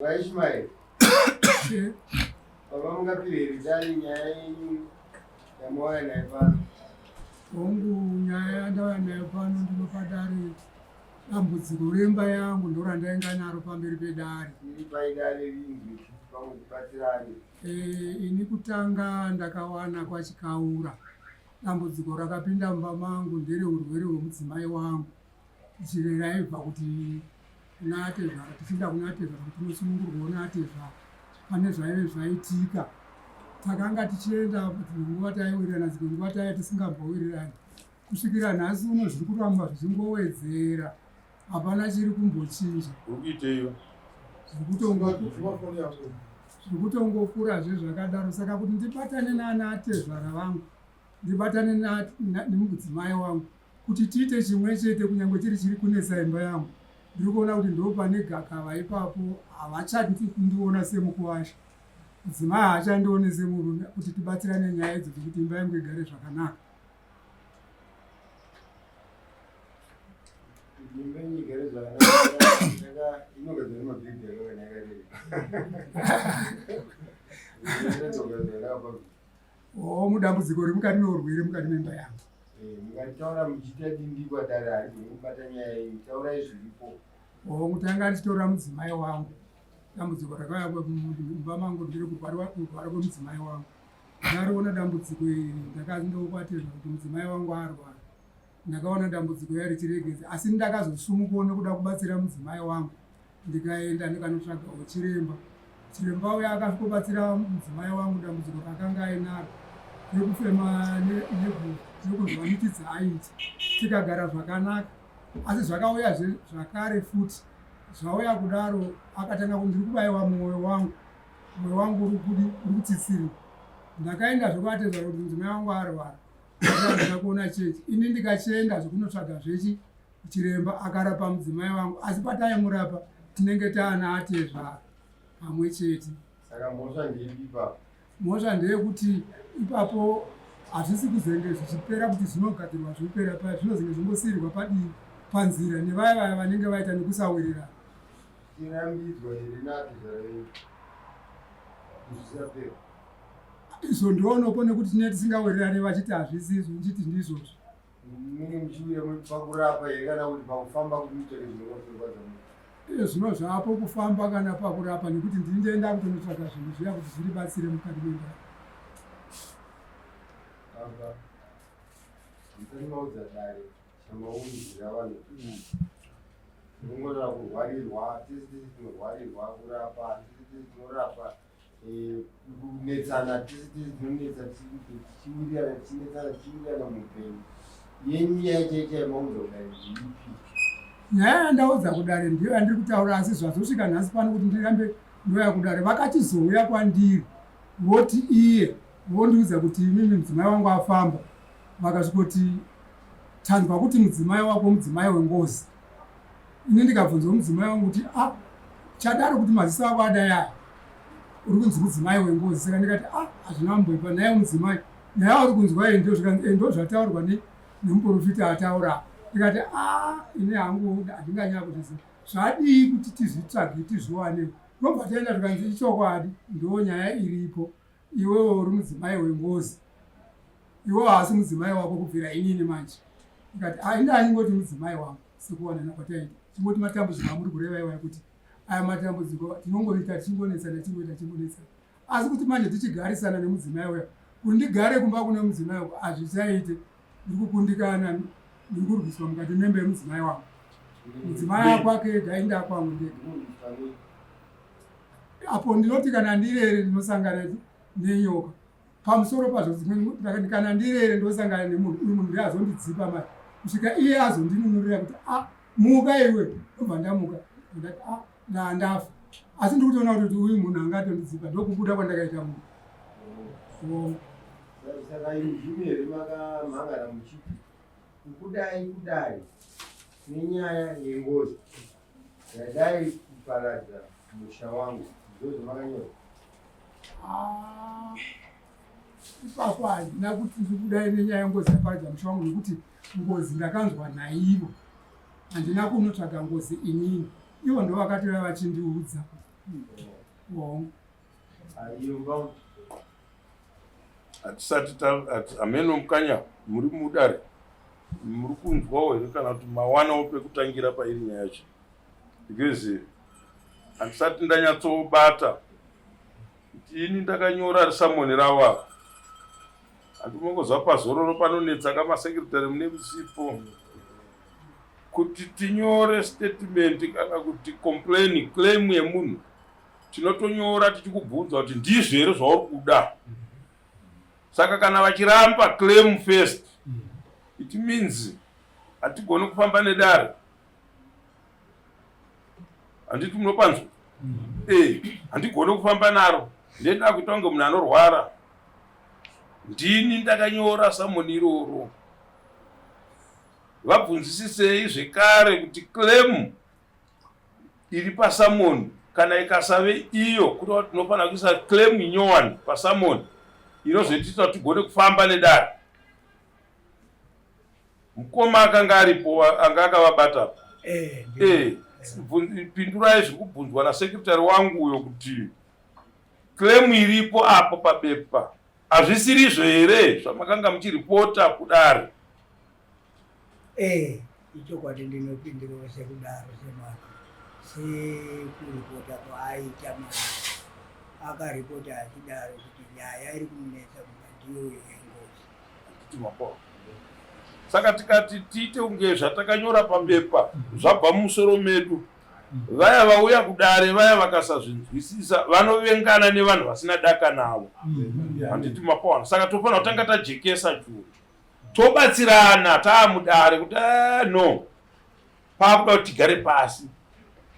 VaIshmael, baba mungapire here dare nyaya yenyu yamauya nayo pano? Hongu, nyaya yandauya nayo pano ndinopa dare dambudziko remba yangu ndorandainga naro pamberi pedare. Iri pai dare rinzwe kuti pamwe tibatsirane. Eh, ini kutanga ndakawana kwaChikaura dambudziko rakapinda mumba mangu ndere urwere hwemudzimai wangu. Jire raibva kuti kuna atezvara tichienda kuna atezvara kuti tinosunungurwawo naatezvara pane zvaive zvaitika takanga tichienda dzimwe nguva taiwirirana dzimwe nguva taive tisingambowirirani kusvikira nhasi uno zviri kuramba zvichingowedzera hapana chiri kumbochinja zviri kutongokurazve zvakadaro saka kuti ndibatane naana atezvara vangu ndibatane nemudzimai wangu kuti tiite chimwe chete kunyange chiri chiri kunetsa imba yangu ndiri kuona kuti ndo pane gakava ipapo havachadi kundiona semukuwasha mudzimai haachandione semurume kuti tibatsirane nyaya idzo dzekuti imba yangu igare zvakanaka Imba yenyu igare zvakanaka inogadzira nemabhegi akanaka Oh, mudambudziko ri mukati meurwere mukati memba yangu. Eh, mukataura muchiita dindikwa dare harigoni kubata nyaya yenyu, taurai zviripo. Oh, kutanga ndichitora mudzimai wangu. Dambudziko rakauya mumba mangu ndiri kurwara kwemudzimai wangu. Ndariona dambudziko iri ndakandokwatirwa kuti mudzimai wangu arwara. Ndakaona dambudziko yari chiregedza asi ndakazosumukawo nekuda kubatsira mudzimai wangu. Ndikaenda ndikanotsvagawo chiremba. Chiremba uya akasvikobatsira mudzimai wangu dambudziko raakanga ainaro rekufema nekunzwa miti dzaaiti tikagara zvakanaka asi zvakauyazve zvakare futi zvauya kudaro akatanga kuti ndiri kubaiwa mwoyo wangu mwoyo wangu uri kutsitsirwa ndakaenda zvekuatezva kuti mudzimai wangu arwara ndakada kuona chechi ini ndikachienda zvekunotsvaga zvechi chiremba akarapa mudzimai wangu asi pataimurapa tinenge taana atezvara pamwe chete saka mhosva ndeipi ipapo mhosva ndeyekuti ipapo hazvisi kuzenge zvichipera kuti zvinogadzirwa zvopera paya zvinozenge zvingosiirwa padii panzira nevaya vaya vanenge vaita nekusawirirana tirambidzwa here naatezvara venyu zvisapera izvo ndoonopo nekuti tinenge tisingawirirane vachiti hazvisi izvo ndichiti ndizvozvo Munenge muchiuya pakurapa here kana kuti pakufamba kuti mutsvake zvinokwanisa Iye zvino zvapo kufamba kana pakurapa nekuti ndini ndoenda kutonotsvaga zvinhu zviya kuti zviribatsire mukati memba. Baba, musati maudza dare chamaunzira vanhu tinongoreva kurwarirwa tese tese tinorwarirwa kurapa tese tese tinorapa Eh, kunetsana tese tese tinonetsa tichiwirirana tichinetsana tichiwirirana muupenyu yenyu nyaya chaiyo chaiyo maudza kudare ndeipi nyaya yandaudza kudare ndiyo yandiri kutaura asi zvazosvika nhasi pano kuti ndirambe ndouya kudare vakachizouya kwandiri voti iye vondiudza kuti imimi mudzimai wangu afamba vakasvikoti tanzwa kuti mudzimai wako mudzimai wengozi ini ndikabvunzwa mudzimai wangu kuti a ah, chadaro kuti maziso ako adai aya uri kunzi mudzimai wengozi saka ndikati a ah, hazvina kumboipa naye mudzimai naye uri kunzwa iyi ndo zvataurwa nemuprofita ataura ndikati a ah, ini hangu handinganyaya kuzviziva zvadii kuti tizvitsvage tizviwane ndobva taenda zvikanzi ichokwadi ndo nyaya iripo iwewe uri mudzimai wengozi iwewe haasi mudzimai wako kubvira inini manje ndikati ah, ini anyingoti mudzimai wangu sekuwanana kwataita chingoti matambudziko amuri kureva iwaya kuti aya matambudziko tinongoita tichingonetsana tichingoita tichingonetsana asi kuti manje tichigarisana nemudzimai uya kuti ndigare kumba kune mudzimai uko hazvichaite ndiri kukundikana ndiri kurwiswa mukati membe yemudzimai wangu mudzimai akwake ega inda kwangu ndega apo ndinoti kana ndirere ndinosangana nenyoka pamusoro pazvo dzimwe kana ndirere ndosangana nemunhu uyu munhu ndiye azondidzipa mari kusvika iye azondinunurira kuti a ah, muka iwe ndobva ndamuka ndati a ah, ndandafa asi ndiri kutoona kuti uyu munhu angatondidzipa ndokubuda kwandakaita munhu saka imimi here makamhangana muchiti kudai kudai nenyaya yengozi Yadai kuparadza musha wangu ndozvamakanyora. Ah, ipapo handina kuti ndiri kudai nenyaya yengozi yaparadza musha wangu nekuti ngozi ndakanzwa naivo handina kunotsvaga ngozi inini ivo ndo vakatouya vachindiudza Hatisati hameno mukanya muri mudare muri kunzwawo here kana kuti mawanawo pekutangira pairi nyaya yacho because handisati ndanyatsobata kuti ini ndakanyora risamoni ravo ava handimongoziva pazororo panonetsa kamasekretary mune musipo kuti tinyore statement kana kuti complain claim yemunhu tinotonyora tichikubvunza kuti ndizvo here zvauri kuda saka kana vachiramba claim first it means hatigoni kufamba nedare handiti munopanzwa eh, handigoni kufamba naro ndenda kuita kunge munhu anorwara ndini ndakanyora samoni iroro vabvunzisisei zvekare kuti claim iri pasamoni kana ikasave iyo kureva kuti tinofanira kuisa claim inyowani pasamoni inozoitiita kuti tigone kufamba nedare mukoma akanga aripo anga akavabata eh, eh, pindurai zviri kubvunzwa nasekretary wangu uyo kuti claim iripo apo pabepa hazvisirizvo here zvamakanga muchiripota kudare Eh, ichokwadi ndinopindirawo sekudaro semwana sekuripota kwaaita mwana akaripota achidaro kuti nyaya iri kumunetsa mumba ndiyoyo yengozi. Saka tikati tiite kunge zvatakanyora pabepa zvabva mumusoro medu, vaya vauya kudare vaya vakasazvinzwisisa vanovengana nevanhu vasina daka navo. Handiti mapawana? Saka tofanira kutanga tajekesa churu tobatsirana taamudare kuti ah, no paakuda kuti tigare pasi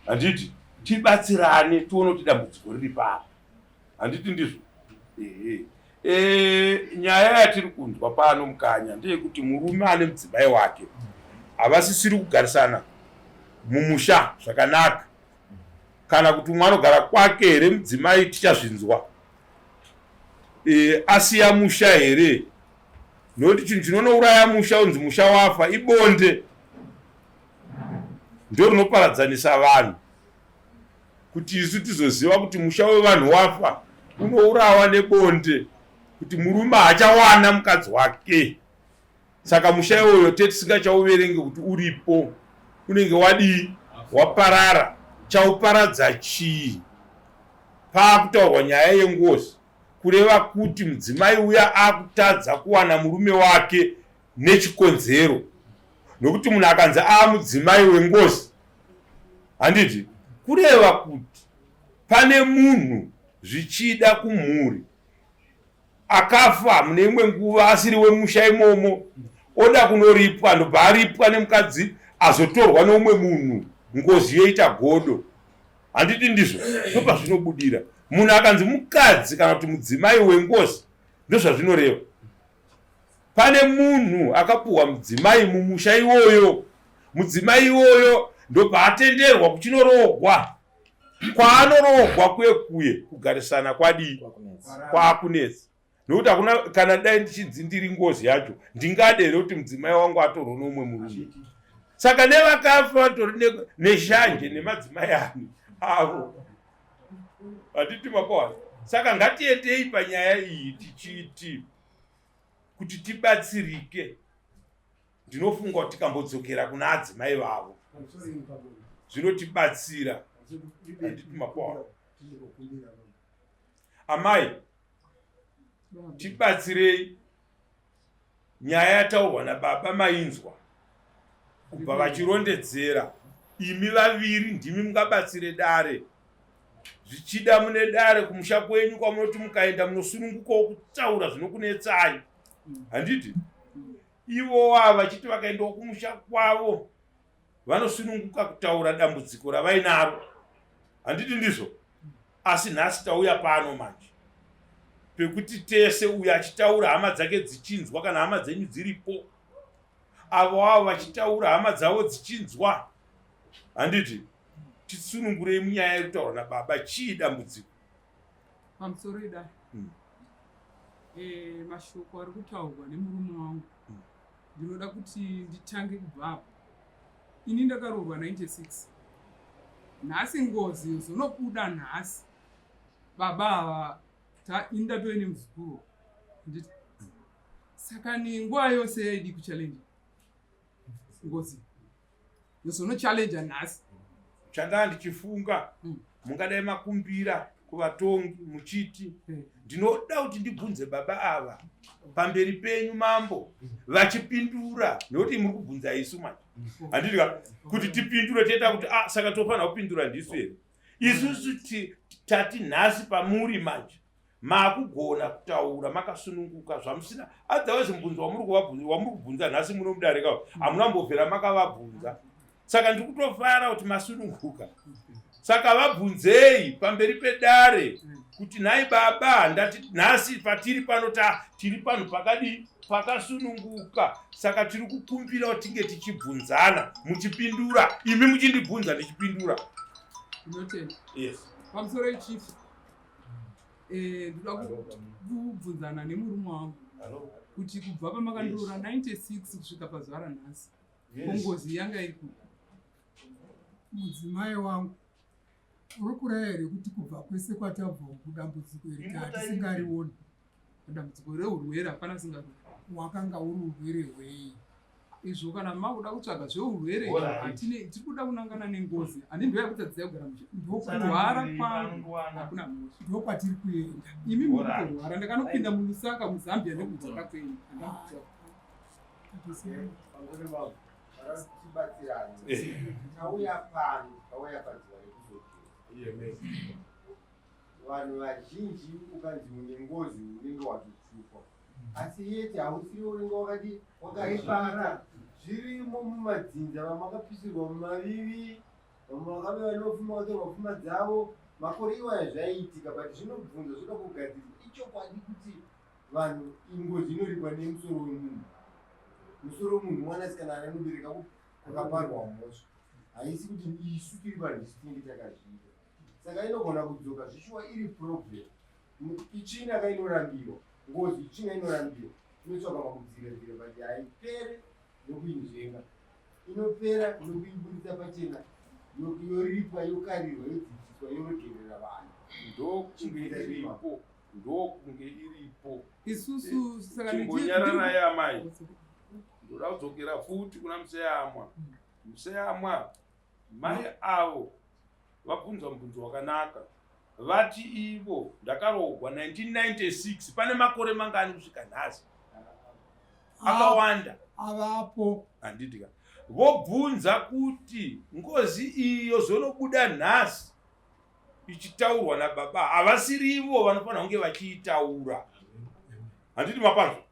handiti tibatsirane tione kuti dambudziko riri papi handiti ndizvo ehe e, nyaya yatiri kunzwa pano mukanya ndeyekuti murume ane mudzimai wake havasisiri kugarisana mumusha zvakanaka kana kuti umwe anogara kwake here mudzimai tichazvinzwa e, asiya musha here nokuti chinhu chinonouraya musha unzi musha wafa ibonde ndo rinoparadzanisa vanhu kuti isu tizoziva kuti musha wevanhu wafa unourawa nebonde kuti murume haachawana mukadzi wake saka musha iwoyo te tisingachauverenge kuti uripo unenge wadii waparara chauparadza chii paakutaurwa nyaya yengozi kureva kuti mudzimai uya akutadza kuwana murume wake nechikonzero nokuti munhu akanzi aamudzimai wengozi handiti kureva kuti pane munhu zvichida kumhuri akafa mune imwe nguva asiri wemusha imomo oda kunoripwa ndobva aripwa nemukadzi azotorwa neumwe munhu ngozi yoita godo handiti ndizvo ndopazvinobudira munhu akanzi mukadzi kana kuti mudzimai wengozi ndozvazvinoreva pane munhu akapuhwa mudzimai mumusha iwoyo mudzimai iwoyo ndobva atenderwa kuchinoroogwa kwaanoroogwa kuye kuye kugarisana kwadii kwakunetsa nokuti hakuna kana dai ndichinzi ndiri ngozi yacho ndingade here kuti mudzimai wangu atorwe noumwe murume saka nevakafa vatori neshanje nemadzimai ani avo hatiti makohana saka ngatiendei panyaya iyi tichiti kuti tibatsirike ndinofunga kuti tikambodzokera kuna adzimai vavo zvinotibatsira handiti makohana amai tibatsirei nyaya yataurwa nababa mainzwa kubva vachirondedzera imi vaviri ndimi mungabatsire dare zvichida mune dare kumusha kwenyu kwamunoti mukaenda munosunungukawo kutaura zvinokunetsai handiti ivowa vachiti vakaendawo kumusha kwavo vanosununguka kutaura dambudziko ravainaro handiti ndizvo asi nhasi tauya pano manje pekuti tese uyo achitaura hama dzake dzichinzwa kana hama dzenyu dziripo avo avo vachitaura hama dzavo dzichinzwa handiti tisunungurei munyaya yekutaura nababa chii dambudziko pamusoro idai mm. e, mashoko ari kutaurwa nemurume wangu mm. Ndinoda kuti nditange kubva apo. Ini ndakaroorwa 96. Nhasi ngozi yozonobuda nhasi. Baba ava ta inda toine muzukuru. Nditi saka ni nguva yose yaidi kuchallenge ngozi yozonochallenge nhasi. Chandaa ndichifunga mungadai makumbira kuvatongi muchiti ndinoda kuti ndibvunze baba ava pamberi penyu mambo vachipindura nekuti muri kubvunza isu manje handiti ka kuti tipindure toita kuti ah saka tofanira kupindura ndisu here isusu tati nhasi pamuri manje maakugona kutaura makasununguka zvamusina otherwise mubvunzo wamuri kubvunza nhasi muno mudare ka hamuna mbobvera makavabvunza saka ndiri kutofara kuti masununguka saka vabvunzei pamberi pedare kuti nhai baba ndati nhasi patiri pano ta tiri panhu pakadii pakasununguka saka tiri kukumbira kuti tinge tichibvunzana muchipindura imi muchindibvunza ndichipindura. Ndinotenda. Yes. Pamusoro chief. Ndoda kubvunzana nemurume wangu kuti kubva pamakandiroora 96 kusvika pazuva ranhasi ngozi yanga iri kupi? Mudzimai wangu, uri kureva here kuti kubva kwese kwatabva uku dambudziko iri tatisingarioni? Dambudziko reurwere hapana singarioni. Wakanga uri urwere hwei? Izvo kana makuda kutsvaga zveurwere hatine, tiri kuda kunangana nengozi. Handi ndo yakutadzisai kugara mushe. Kurwara kwangu hakuna mhosva. Ndokwatiri kuenda. Imi muri kutorwara. Ndakanopinda muLusaka muZambia nekudzoka kwenyu. Tibatsirane. Tauya pano, tauya pazuva rekuzogeza. Vanhu vazhinji ukanzi une ngozi unenge watotukwa, asi yeti hausiri unenge wakadi wakaipara. Zvirimo mumadzinza, vamwe vakapisirwa mumavivi, vamwe vakave vanopfuma vakatorwa pfuma dzavo. Makore iwaya zvaiitika, but zvinobvunza zvoda kugadzirisa. Ichokwadi kuti vanhu ingozi inoripwa nemusoro wemunhu. Musoro wemunhu mwanasikana anobereka kwakaparwa mhosva, haisi kuti isu tiri vanhu isu tinenge takazviita. Saka inogona kudzoka zvichiwa iri problem. Itsvina kainorambiwa ngozi, itsvina inorambiwa, inotsvaka makudzirazira, but haipere nokuinzvenga. Inopera nokuiburitsa pachena, yoripwa, yokarirwa, yodzidziswa, yoregerera vanhu. Ndokunge iripo, ndokunge iripo. Isusu saka Chimbonyararai amai, ndoda kudzokera futi kuna Museyamwa. Museyamwa, mai avo vabvunza mubvunzo wakanaka. Vati ivo ndakaroorwa 1996, pane makore mangani kusvika nhasi? Akawanda. Avapo. Handiti ka? Vobvunza kuti ngozi iyo zonobuda nhasi ichitaurwa nababa havasirivo vanofanira kunge vachiitaura, handiti mapanzwa?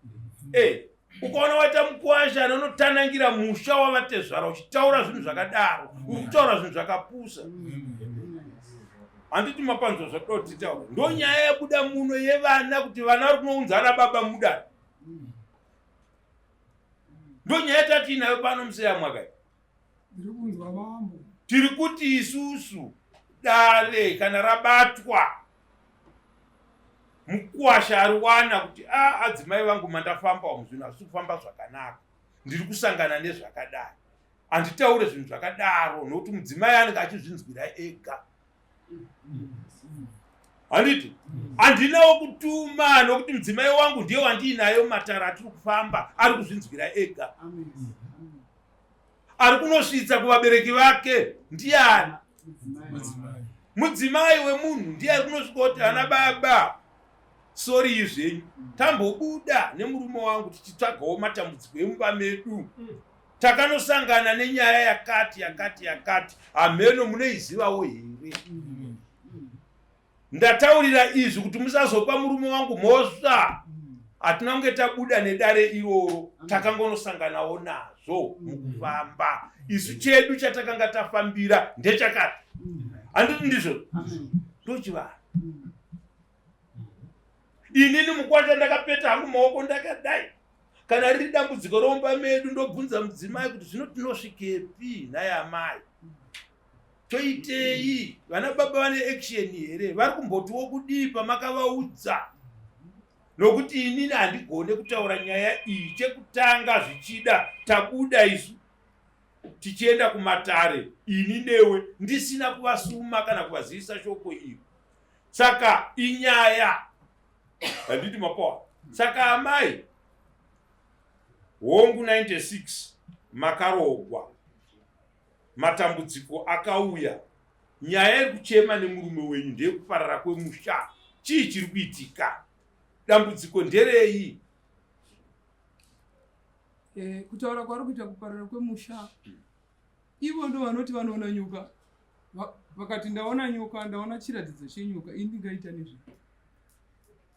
Ukaona waita mukwasha anonotanangira musha wavatezvara uchitaura zvinhu zvakadaro, uri kutaura zvinhu zvakapusa, handiti mapanzwa? Zvatoda kuti titaura ndo nyaya yabuda muno yevana, kuti vana vari kunounza ana baba mudare. Ndo nyaya tatiinayo pano Museyamwa kai. Ndiri kunzwa mambo. Tiri kuti isusu dare kana rabatwa mukwasha ariwana kuti a adzimai vangu mandafamba umu zvinhu hazvisi kufamba zvakanaka, ndiri kusangana nezvakadai, handitaure zvinhu zvakadaro nokuti mudzimai anenge achizvinzwira ega, handiti? Handinawo kutuma nokuti mudzimai wangu ndiye wandiinayo mumatara atiri kufamba, ari kuzvinzwira ega. Ari kunosvitsa kuvabereki vake ndiani? Mudzimai wemunhu ndiye ari kunosvika kuti ana baba, sorry zvenyu, tambobuda nemurume wangu tichitsvagawo matambudziko emumba medu, takanosangana nenyaya yakati yakati yakati, hameno munoizivawo here? Ndataurira izvi kuti musazopa murume wangu mhosva. Hatina kunge tabuda nedare iroro, takangonosanganawo nazvo mukufamba. Isu chedu chatakanga tafambira ndechakati, handiti ndizvo? Ndochivanhu. Inini mukwasha ndakapeta hangu maoko ndakadai. Kana riri dambudziko romba medu, ndobvunza mudzimai kuti zvino tinosvikepi nhai amai, toitei? Vana baba vane action here? Vari kumbotiwo kudii pamakavaudza? Nokuti inini handigone kutaura nyaya iyi. Chekutanga zvichida tabuda isu. tichienda kumatare ini newe ndisina kuvasuma kana kuvazivisa shoko iri saka inyaya handiti mapoa saka amai hongu 96 makaroogwa matambudziko akauya nyaya iri kuchema nemurume wenyu ndeyekuparara kwemusha chii chiri kuitika dambudziko nderei eh, kutaura kwaari kuita kuparara kwemusha ivo ndo vanoti vanoona nyoka vakati ndaona nyoka ndaona chiratidzo chenyoka ini ndingaita nezve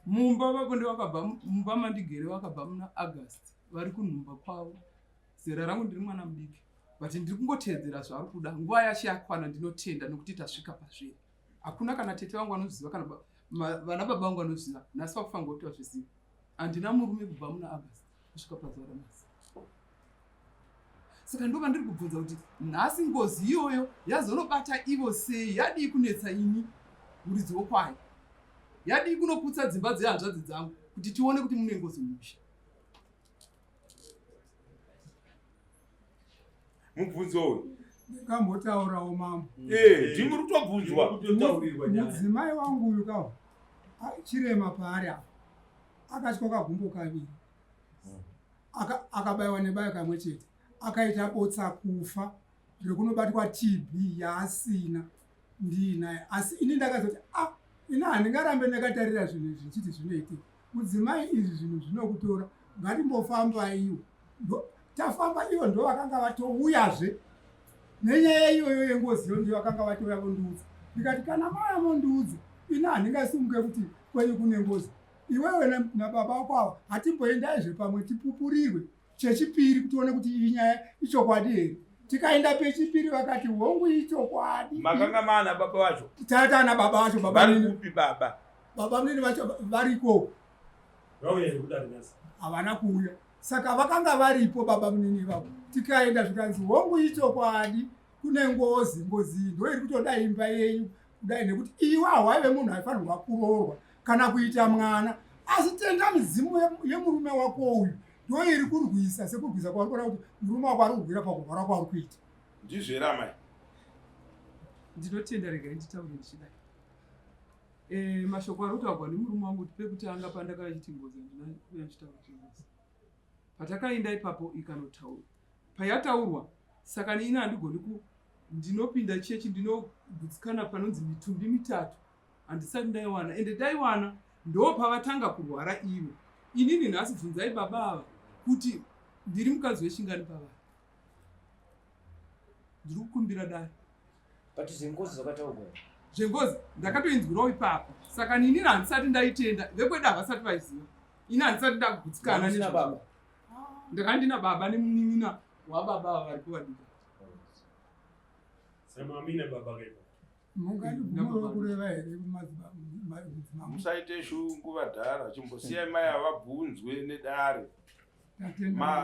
mumba vako ndovakabva mumba mandigere vakabva muna august vari kunhumba kwavo zera rangu ndiri mwana mudiki but ndiri kungoteedzera zvaari kuda nguva yacho yakwana ndinotenda nokuti tasvika pazviri hakuna kana tete vangu vanoziva kana vana baba vangu vanoziva nhasi vakufanirwa kuti vazviziva handina murume kubva muna august kusvika pazuva ranhasi saka ndova ndiri kubvunza kuti nhasi ngozi iyoyo yazonobata ivo sei yadii kunetsa ini muridzi wokwayo yadii kunoputsa dzimba dzehanzvadzi dzangu kuti tione kuti mune ngozi mumusha mubvunzo uyu ndingambotaurawo mambo eh, ndimi muri kutobvunzwa mudzimai wangu uyu kawo chirema paari apa akatyoka gumbo kaviri akabayiwa nebayo kamwe chete akaita botsa kufa rekunobatwa tb yaasina ndiinaye asi ini ndakazoti a ah, ini handingarambe ndakatarira zvinhu izvi ndichiti zvinoitika mudzimai izvi zvinhu zvinokutora ngatimbofamba iwo tafamba ivo ndo vakanga vatouyazve nenyaya iyoyo yengozi yo ndiyo vakanga vatouya vondiudza ndikati kana maya mondiudza ini handingasimuke kuti kwenyu kune ngozi iwewe nababa wako ava hatimboendaizve pamwe tipupurirwe chechipiri kuti tione kuti iyi nyaya ichokwadi here tikaenda pechipiri vakati hongu ichokwadi makanga maana baba vacho tataana baba vacho babavarikupi baba baba munini vacho variko havana kuuya saka vakanga varipo baba munini ivavo tikaenda zvikanzi hongu ichokwadi kune ngozi ngozi iyi ndo iri kutoda imba yenyu kudai nekuti iwe hawaive munhu aifanirwa kuroorwa kana kuita mwana asi tenda midzimu yemurume wako uyu ndo iri kurwisa sekurwisa kwauri kuona kuti murume wako ari kurwira pakurwara kwauri kuita ndizvo here amai ndinotenda regai nditaure ndichidai eh, mashoko ari kutaurwa nemurume wangu kuti pekutanga pandakachiti ngozi handina kuya ndichitaura kuti ngozi patakaenda ipapo ikanotaurwa payataurwa saka ini handigoni ku ndinopinda chechi ndinogutsikana panonzi mitumbi mitatu handisati ndaiwana ende ndaiwana ndo pavatanga kurwara ivo inini nhasi bvunzai baba ava kuti ndiri mukadzi wechingani pavari ndiri kukumbira dare but zvengozi zvakataurwa zvengozi ndakatoinzwirawo ipapo saka nini handisati ndaitenda vekwedu havasati vaiziva ini handisati ndagutsikana nezvazvo ndakanga ndina baba nemunin'ina wababa ava vari kuvadika mungakureva here musaite shungu vadhara chimbosiyai mai avabvunzwe nedare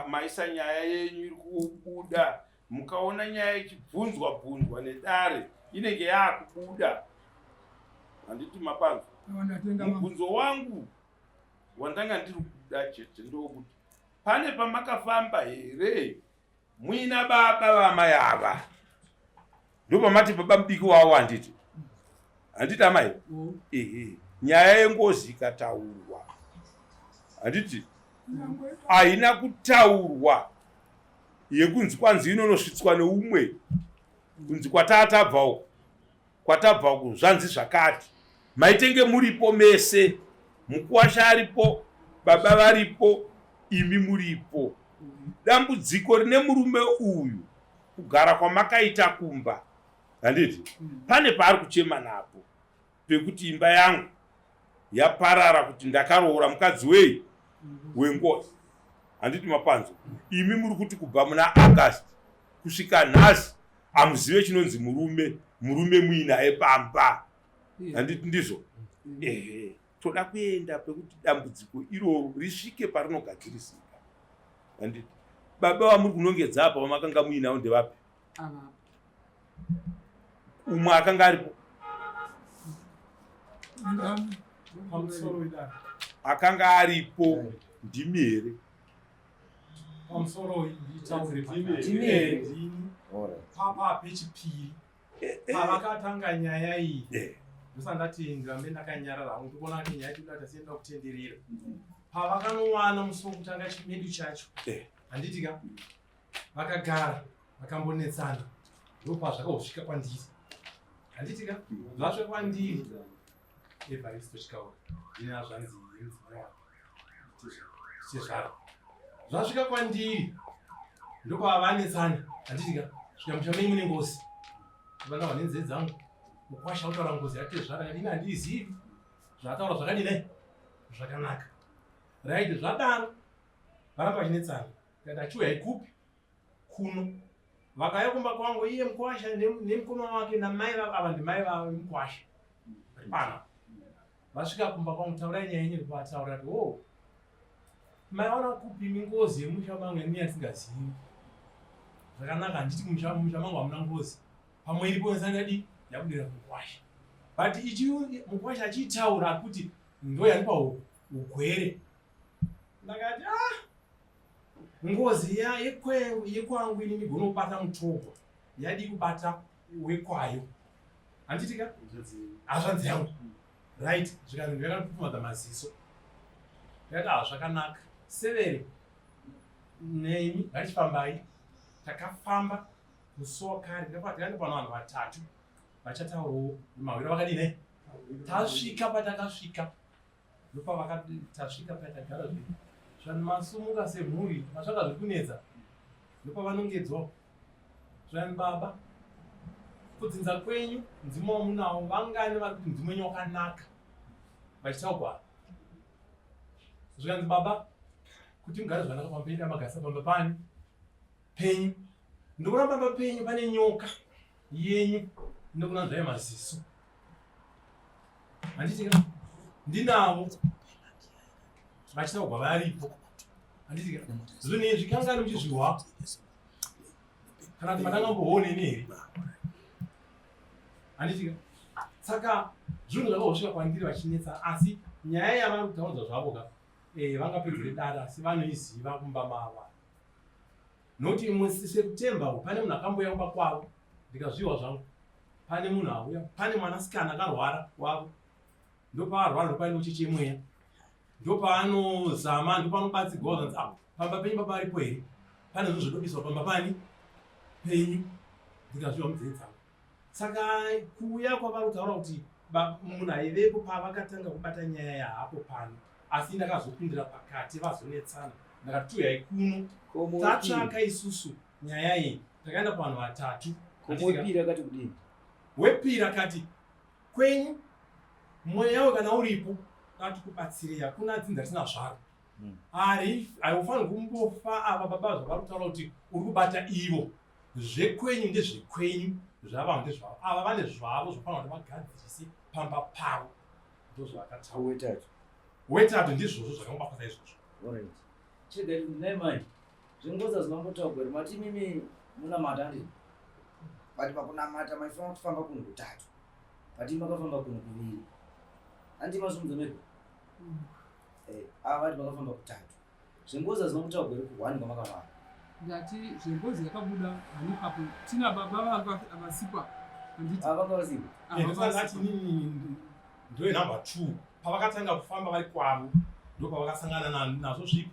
maisa nyaya yenyu iri kubuda mukaona nyaya ichibvunzwa bvunzwa nedare inenge yaakubuda handiti mapanzwa mubvunzo wangu wandanga ndiri kuda chete ndokuti pane pamakafamba here muina baba vamai ava ndopamati baba mudiki wavo handiti handiti amai mm. ehe nyaya yengozi ikataurwa handiti haina kutaurwa yekunzi kwanzi inonosvitswa neumwe kunzi kwatatabva uko kwatabva uku zvanzi zvakati maitenge muripo mese mukuwasha aripo baba varipo imi muripo dambudziko rine murume uyu kugara kwamakaita kumba handiti pane paari kuchema napo pekuti imba yangu yaparara kuti ndakaroora mukadzi wei wengozi handiti mapanzo imi muri kuti kubva muna august kusvika nhasi hamuzive chinonzi murume murume muinaye pamba handiti ndizvo ehe toda kuenda pekuti dambudziko iroro risvike parinogadzirisika handiti baba vamuri kunongedza apa vamakanga muinawo ndevapi umwe akanga aripo akanga aripo ndimi here Papa pechipiri Eh, eh. pavakatanga nyaya iyi Eh. ndosandati ndirambe ndakanyarara hangu ndikuona kuti nyaya yacho tasienda kutenderera pavakanowana musi wokutanga chimedu chacho Eh. handiti ka vakagara vakambonetsana ndopazvakazosvika kwandiri handiti ka zvasvika kwandiri evharisto chikaura ine hazvanzi yemudzimai wake tezvara zvasvika kwandiri ndopavanetsana handiti ka svika musha menyu mune ngozi vana vane nzee dzangu mukwasha utaura ngozi yatezvara kati ini handiizivi zvataura zvakadini zvakanaka right zvadaro varamba vachinetsana ndikati achiuyai kupi kuno vakauya kumba kwangu iye mukwasha nemukoma wake namai vavo ava ndimai vavo mukwasha vari pano vasvika kumba kwangu taurai nyaya yenyu vataura kuti o maiwana kupi mingozi yemusha mangu ini yatingazivi zvakanaka handiti musha musha mangu hamuna ngozi pamwe iripo ndadi yabudira mukwasha but ichi mukwasha achiitaura kuti ndo yandipa ugwere ndakati ah ngozi ya yekwangu ini ndigonobata mutogwa yadi kubata wekwayo handiti ka hazvanzi yangu right zvikanzi ndakapupumata maziso ndakati ah zvakanaka severe nemi ngatichifambai takafamba musi wakare takaenda pano vanhu vatatu vachataurawo mawiro vakadini tasvika patakasvika ndopavakati tasvika patagara zvedu zvanhu masumuka semhuri matsvaka zviri kunetsa ndopavanongedzwa zvanhu baba kudzinza kwenyu mudzimu wamunawo vangani vari kuti mudzimu wenyu wakanaka vachitaugwa zvikanzi baba kuti mugare zvakanaka pamberi amagarisa pamba pani penyu ndikuona pamba penyu pane nyoka yenyu inokunanzvai maziso handiti ka ndinavo vachitaugwa varipo handiti ka zvinhu izvi kangani muchizvihwa kana kuti matangambooneni here handiti ka saka zvinhu zvakazosvika kwandiri vachinetsa asi nyaya yavari kutaudza zvavo ka eh, vangapedzere dare asi vanoiziva kumba mavo nokuti musi September pane munhu akambouya kumba kwavo ndikazviwa zvangu pane munhu auya pane mwanasikana akarwara wavo ndopaarwara ndopaine ucheche mweya ndopaanozama ndopaanobatsigwa zanzi apo pamba penyu baba aripo here pane zvinhu zvodobiswa pamba pani penyu ndikazviwa mudzee dzangu saka kuuya kwavari kutaura kuti munhu aivepo pavakatanga kubata nyaya yahapo pano asi ndakazopindira pakati vazonetsana ndakati tuyai kuno tatsvaka isusu nyaya iyi takaenda kuvanhu vatatu Wepiri akati kudini? Wepiri akati kwenyu mweya we kana uripo atikubatsirei hakuna dzinza risina zvaro ari haufaniri kumbofa ava baba zvavari kutaura kuti uri kubata ivo zvekwenyu ndezvekwenyu zvavanhu ndezvavo ava vane zvavo zvofanira kuti vagadzirise pamba pavo ndozvavakataura Wetatu. Wetatu ndizvozvo zvakangobatwa saizvozvo. Alright. Chega nhai mai. Zvengozi hazvinambotaurwa here? Mati imimi munamata handiti? But pakunamata maifanira kufamba kunhu kutatu. But imi makafamba kunhu kuviri. Handiti masumudza mega? Eh, ava vati makafamba kutatu. Zvengozi hazvinambotaurwa here kuhwani kwamakafamba? Ndati zvengozi yakabuda hani apo tina baba vanga vasipa handiti Ava vanga vasipo. Ava ndosaka vasipo. inini ndoye number 2 pavakatanga kufamba vari kwavo ndopavakasangana nazvo zvipi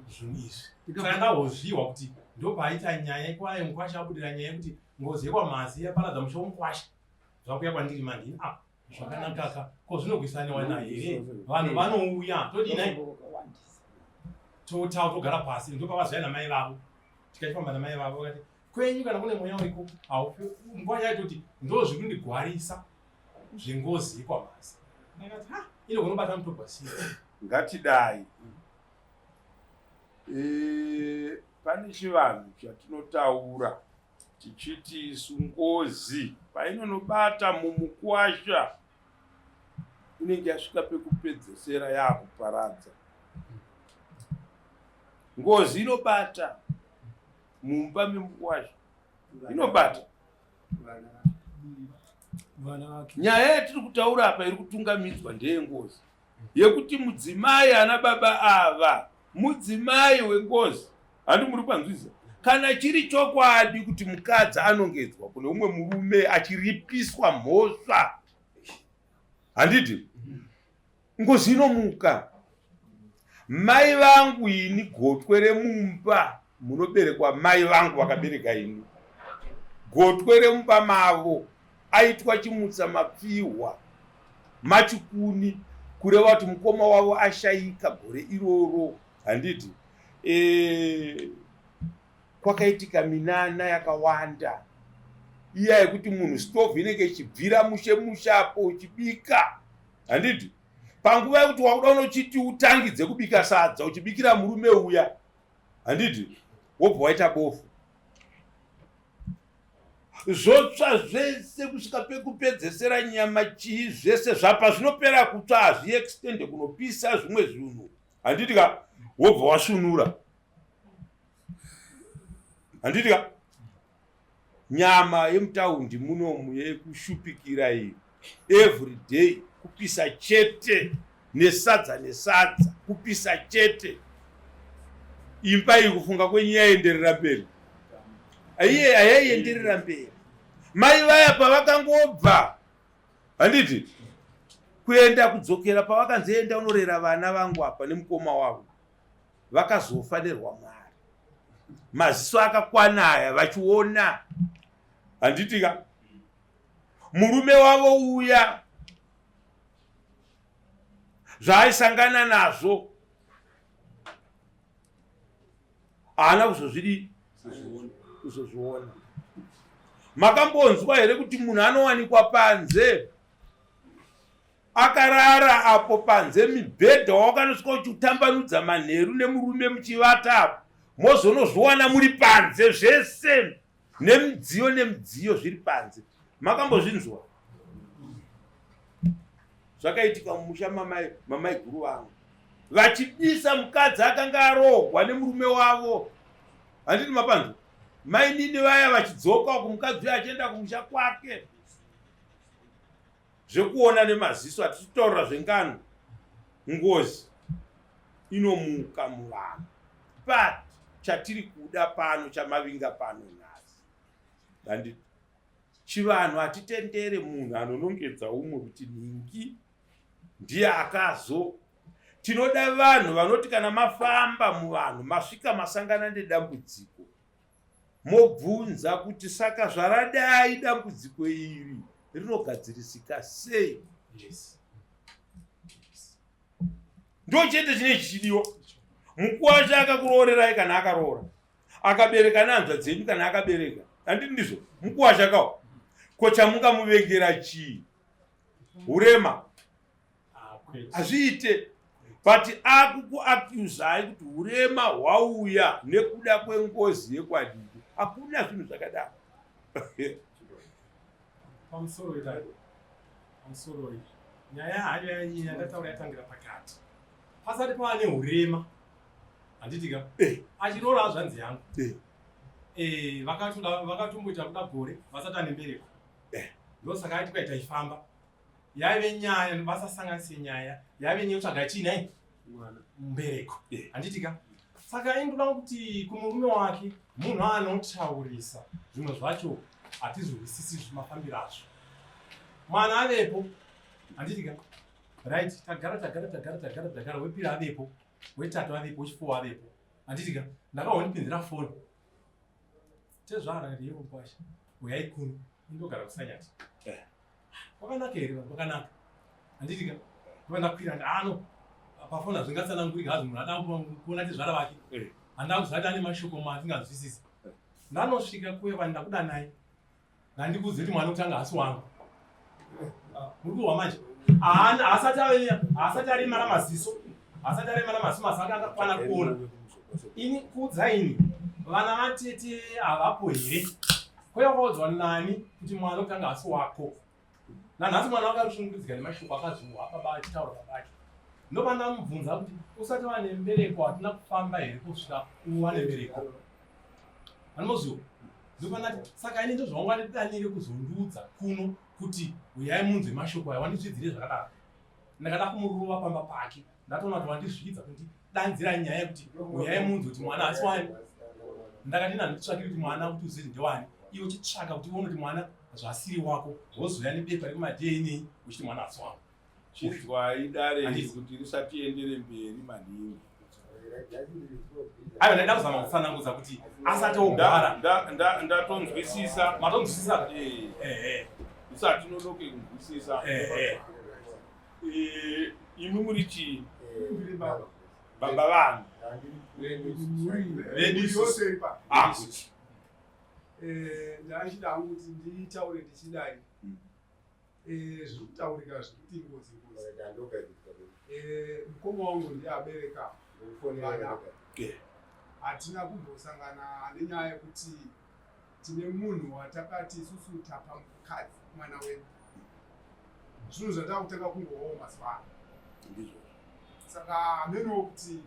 zvinhu izvi saka ndahozviwa kuti ndopaaita nyaya ikwayo mukwasha abudira nyaya yekuti ngozi yekwamhazi yaparadza musha womukwasha zvakuya kwandiri mandini a zvakanakaka ko zvinogwisaniwa na here vanhu vanouya todinai totau togara pasi ndopavaziva namai vavo tikachifamba namai vavo vakati kwenyu kana kune mweya uriko haufi nguva yaitoti ndo zviri kundigwarisa zvengozi yekwamhazi ndakati ha ino unobata mutogwa sei Ngatidai pane chivanhu chatinotaura tichiti isu ngozi painonobata mumukwasha inenge yasvika pekupedzesera yaakuparadza ngozi inobata mumba memukwasha inobata Vana vake nyaya yatiri kutaura apa iri kutungamidzwa ndeyengozi yekuti mudzimai ana baba ava mudzimai wengozi handi muri kwanzwisa Kana chiri chokwadi kuti mukadzi anongedzwa kune umwe murume achiripiswa mhosva, handiti ngozi inomuka. Mai vangu ini gotwe remumba munoberekwa mai vangu vakabereka ini, gotwe remumba mavo aitwa chimutsa mapfihwa machikuni, kureva kuti mukoma wavo ashaika gore iroro, handiti? E, kwakaitika minana yakawanda iya yekuti munhu stove inenge ichibvira mushe mushe apo uchibika, handiti? Panguva yekuti wakuda unochiti utangidze kubika sadza uchibikira murume uya, handiti? Wobva waita bofu, zvotsva zvese kusvika pekupedzesera, nyama chii zvese zvapa zvinopera kutsva, hazviextende kunopisa zvimwe zvinhu, handiti ka? Wobva wasvunura, handiti ka? Nyama yemutaundi munomu yekushupikira iyi every day kupisa chete, nesadza nesadza kupisa chete. Imba iyi kufunga kwenyu yaienderera mberi? Aiye hayaienderera mberi. Mai vaya pavakangobva, handiti, kuenda kudzokera pavakanzi enda unorera vana vangu apa nemukoma wavo, vakazofa nerwamwari, maziso akakwana aya vachiona, handiti ka? Murume wavo uya zvaaisangana nazvo haana kuzozvidi kuzozviona. Makambonzwa here kuti munhu anowanikwa panze akarara apo panze, mibhedha wawakanosvika uchiutambanudza manheru nemurume muchivata apo, mozonozviwana muri panze zvese nemidziyo nemidziyo zviri panze? Makambozvinzwa? Zvakaitika mumusha mamai guru vangu, vachibisa mukadzi akanga arohwa nemurume wavo, handiti? Mapanzwa? Mainini vaya vachidzoka uku, mukadzi uyo achienda kumusha kwake. Zvekuona nemaziso, hatisi zvengano. Ngozi inomuka muvanhu, but chatiri kuda pano, chamavinga pano nhasi, handiti chivanhu hatitendere munhu anonongedza umwe kuti nhingi ndiye akazo. Tinoda vanhu vanoti kana mafamba muvanhu, masvika masangana nedambudziko, mobvunza kuti saka zvaradai dambudziko iri rinogadzirisika sei? Yes. Ndo chete chine chichidiwa. Mukuwasha akakuroorerai kana akaroora, akabereka nehanzvadzi dzenyu kana akabereka, handiti ndizvo? Mukuwasha kawo, ko chamungamuvengera chii? Urema hazviite, but akukuaccusai kuti urema hwauya nekuda kwengozi yekwadii. Hakuna zvinhu zvakadaro. Pamusoro idai, pamusoro iyi nyaya hayo yandataura yatangira pakati pasati pava neurema, handiti ka? Achiroora hazvanzi yangu, vakatomboita kuda gore vasati ane mbereko. Ndosaka aiti kwaita ifamba yaive nyaya, vasasanganise nyaya, yaive nyaya yotsvaga chii nai mbereko, handiti ka? Saka indoda kuti kumurume wake, munhu anotaurisa, zvimwe zvacho hatizvihwisisi mafambiro azvo. Mwana avepo, handiti ka? Right, tagara tagara tagara tagara tagara, wepiri avepo, wetatu avepo, wechifour avepo, handiti ka? Ndakahondipinzira foni, tezvara ndiye mukwasha, uyai kuno, indogara kusanyati. Kwakanaka here vanhu? Kwakanaka, handiti ka? Kuva ndakwira ndano pafoni, hazvingatsanangurika hazvo. Munhu ada kuona tezvara vake, handina kuzati ane mashoko maatinganzwisisi. Ndanosvika kuya kwani, ndakudanai, ndandikuudze kuti mwana kutanga hasi wangu. Muri kuhwa manje? Haasati aremara maziso, haasati aremara maziso, maziso ake akakwana kuona. Ini kuudza ini, vana vatete havapo here? Kweyakaudzwa nani kuti mwana kutanga hasi wako? Nanhasi mwana wake arikushungurudzika nemashoko akazviwa baba achitaura baba ake. Ndopandamubvunza kuti usati wane mbereko hatina kufamba here kusvika uwane mbereko? Anoziwa ndopandati saka ini ndozvaunga ndidanire kuzondiudza kuno kuti uyai munzwe mashoko aya, wandizvidzire zvakadaro. Ndakada kumurova pamba pake, ndatoona kuti wandizvidza kundidanzira nyaya yekuti uyai munzwe kuti mwana asi wani. Ndakati ini handitsvaki kuti mwana kuti uzive kuti ndewani. Iwe uchitsvaka kuti uone kuti mwana zvasiri wako wozouya nebepa rekumaDNA uchiti mwana asi wangu. Chinzwai dare Handiti. kuti risatiendere mberi maningi. Aiwa ndaida kuzama kutsanangudza kuti asati ogara. Ndatonzwisisa. Matonzwisisa? Eh. Ehe. Usati nonoke kunzwisisa. Ehe. Eh, imi muri chii? Baba vangu. Vedu isusu. Ah, kuti. Ndachida hangu kuti nditaure ndichidai. Zviri kutaurika zvekuti ngozi ngozi. Mukoma wangu ndiye abereka vana. Hatina kumbosangana nenyaya yekuti tine munhu watakati isusu tapa mukadzi mwana wedu. Zvinhu zvatakutanga kungowawo mazuva ano. Saka hamenowo kuti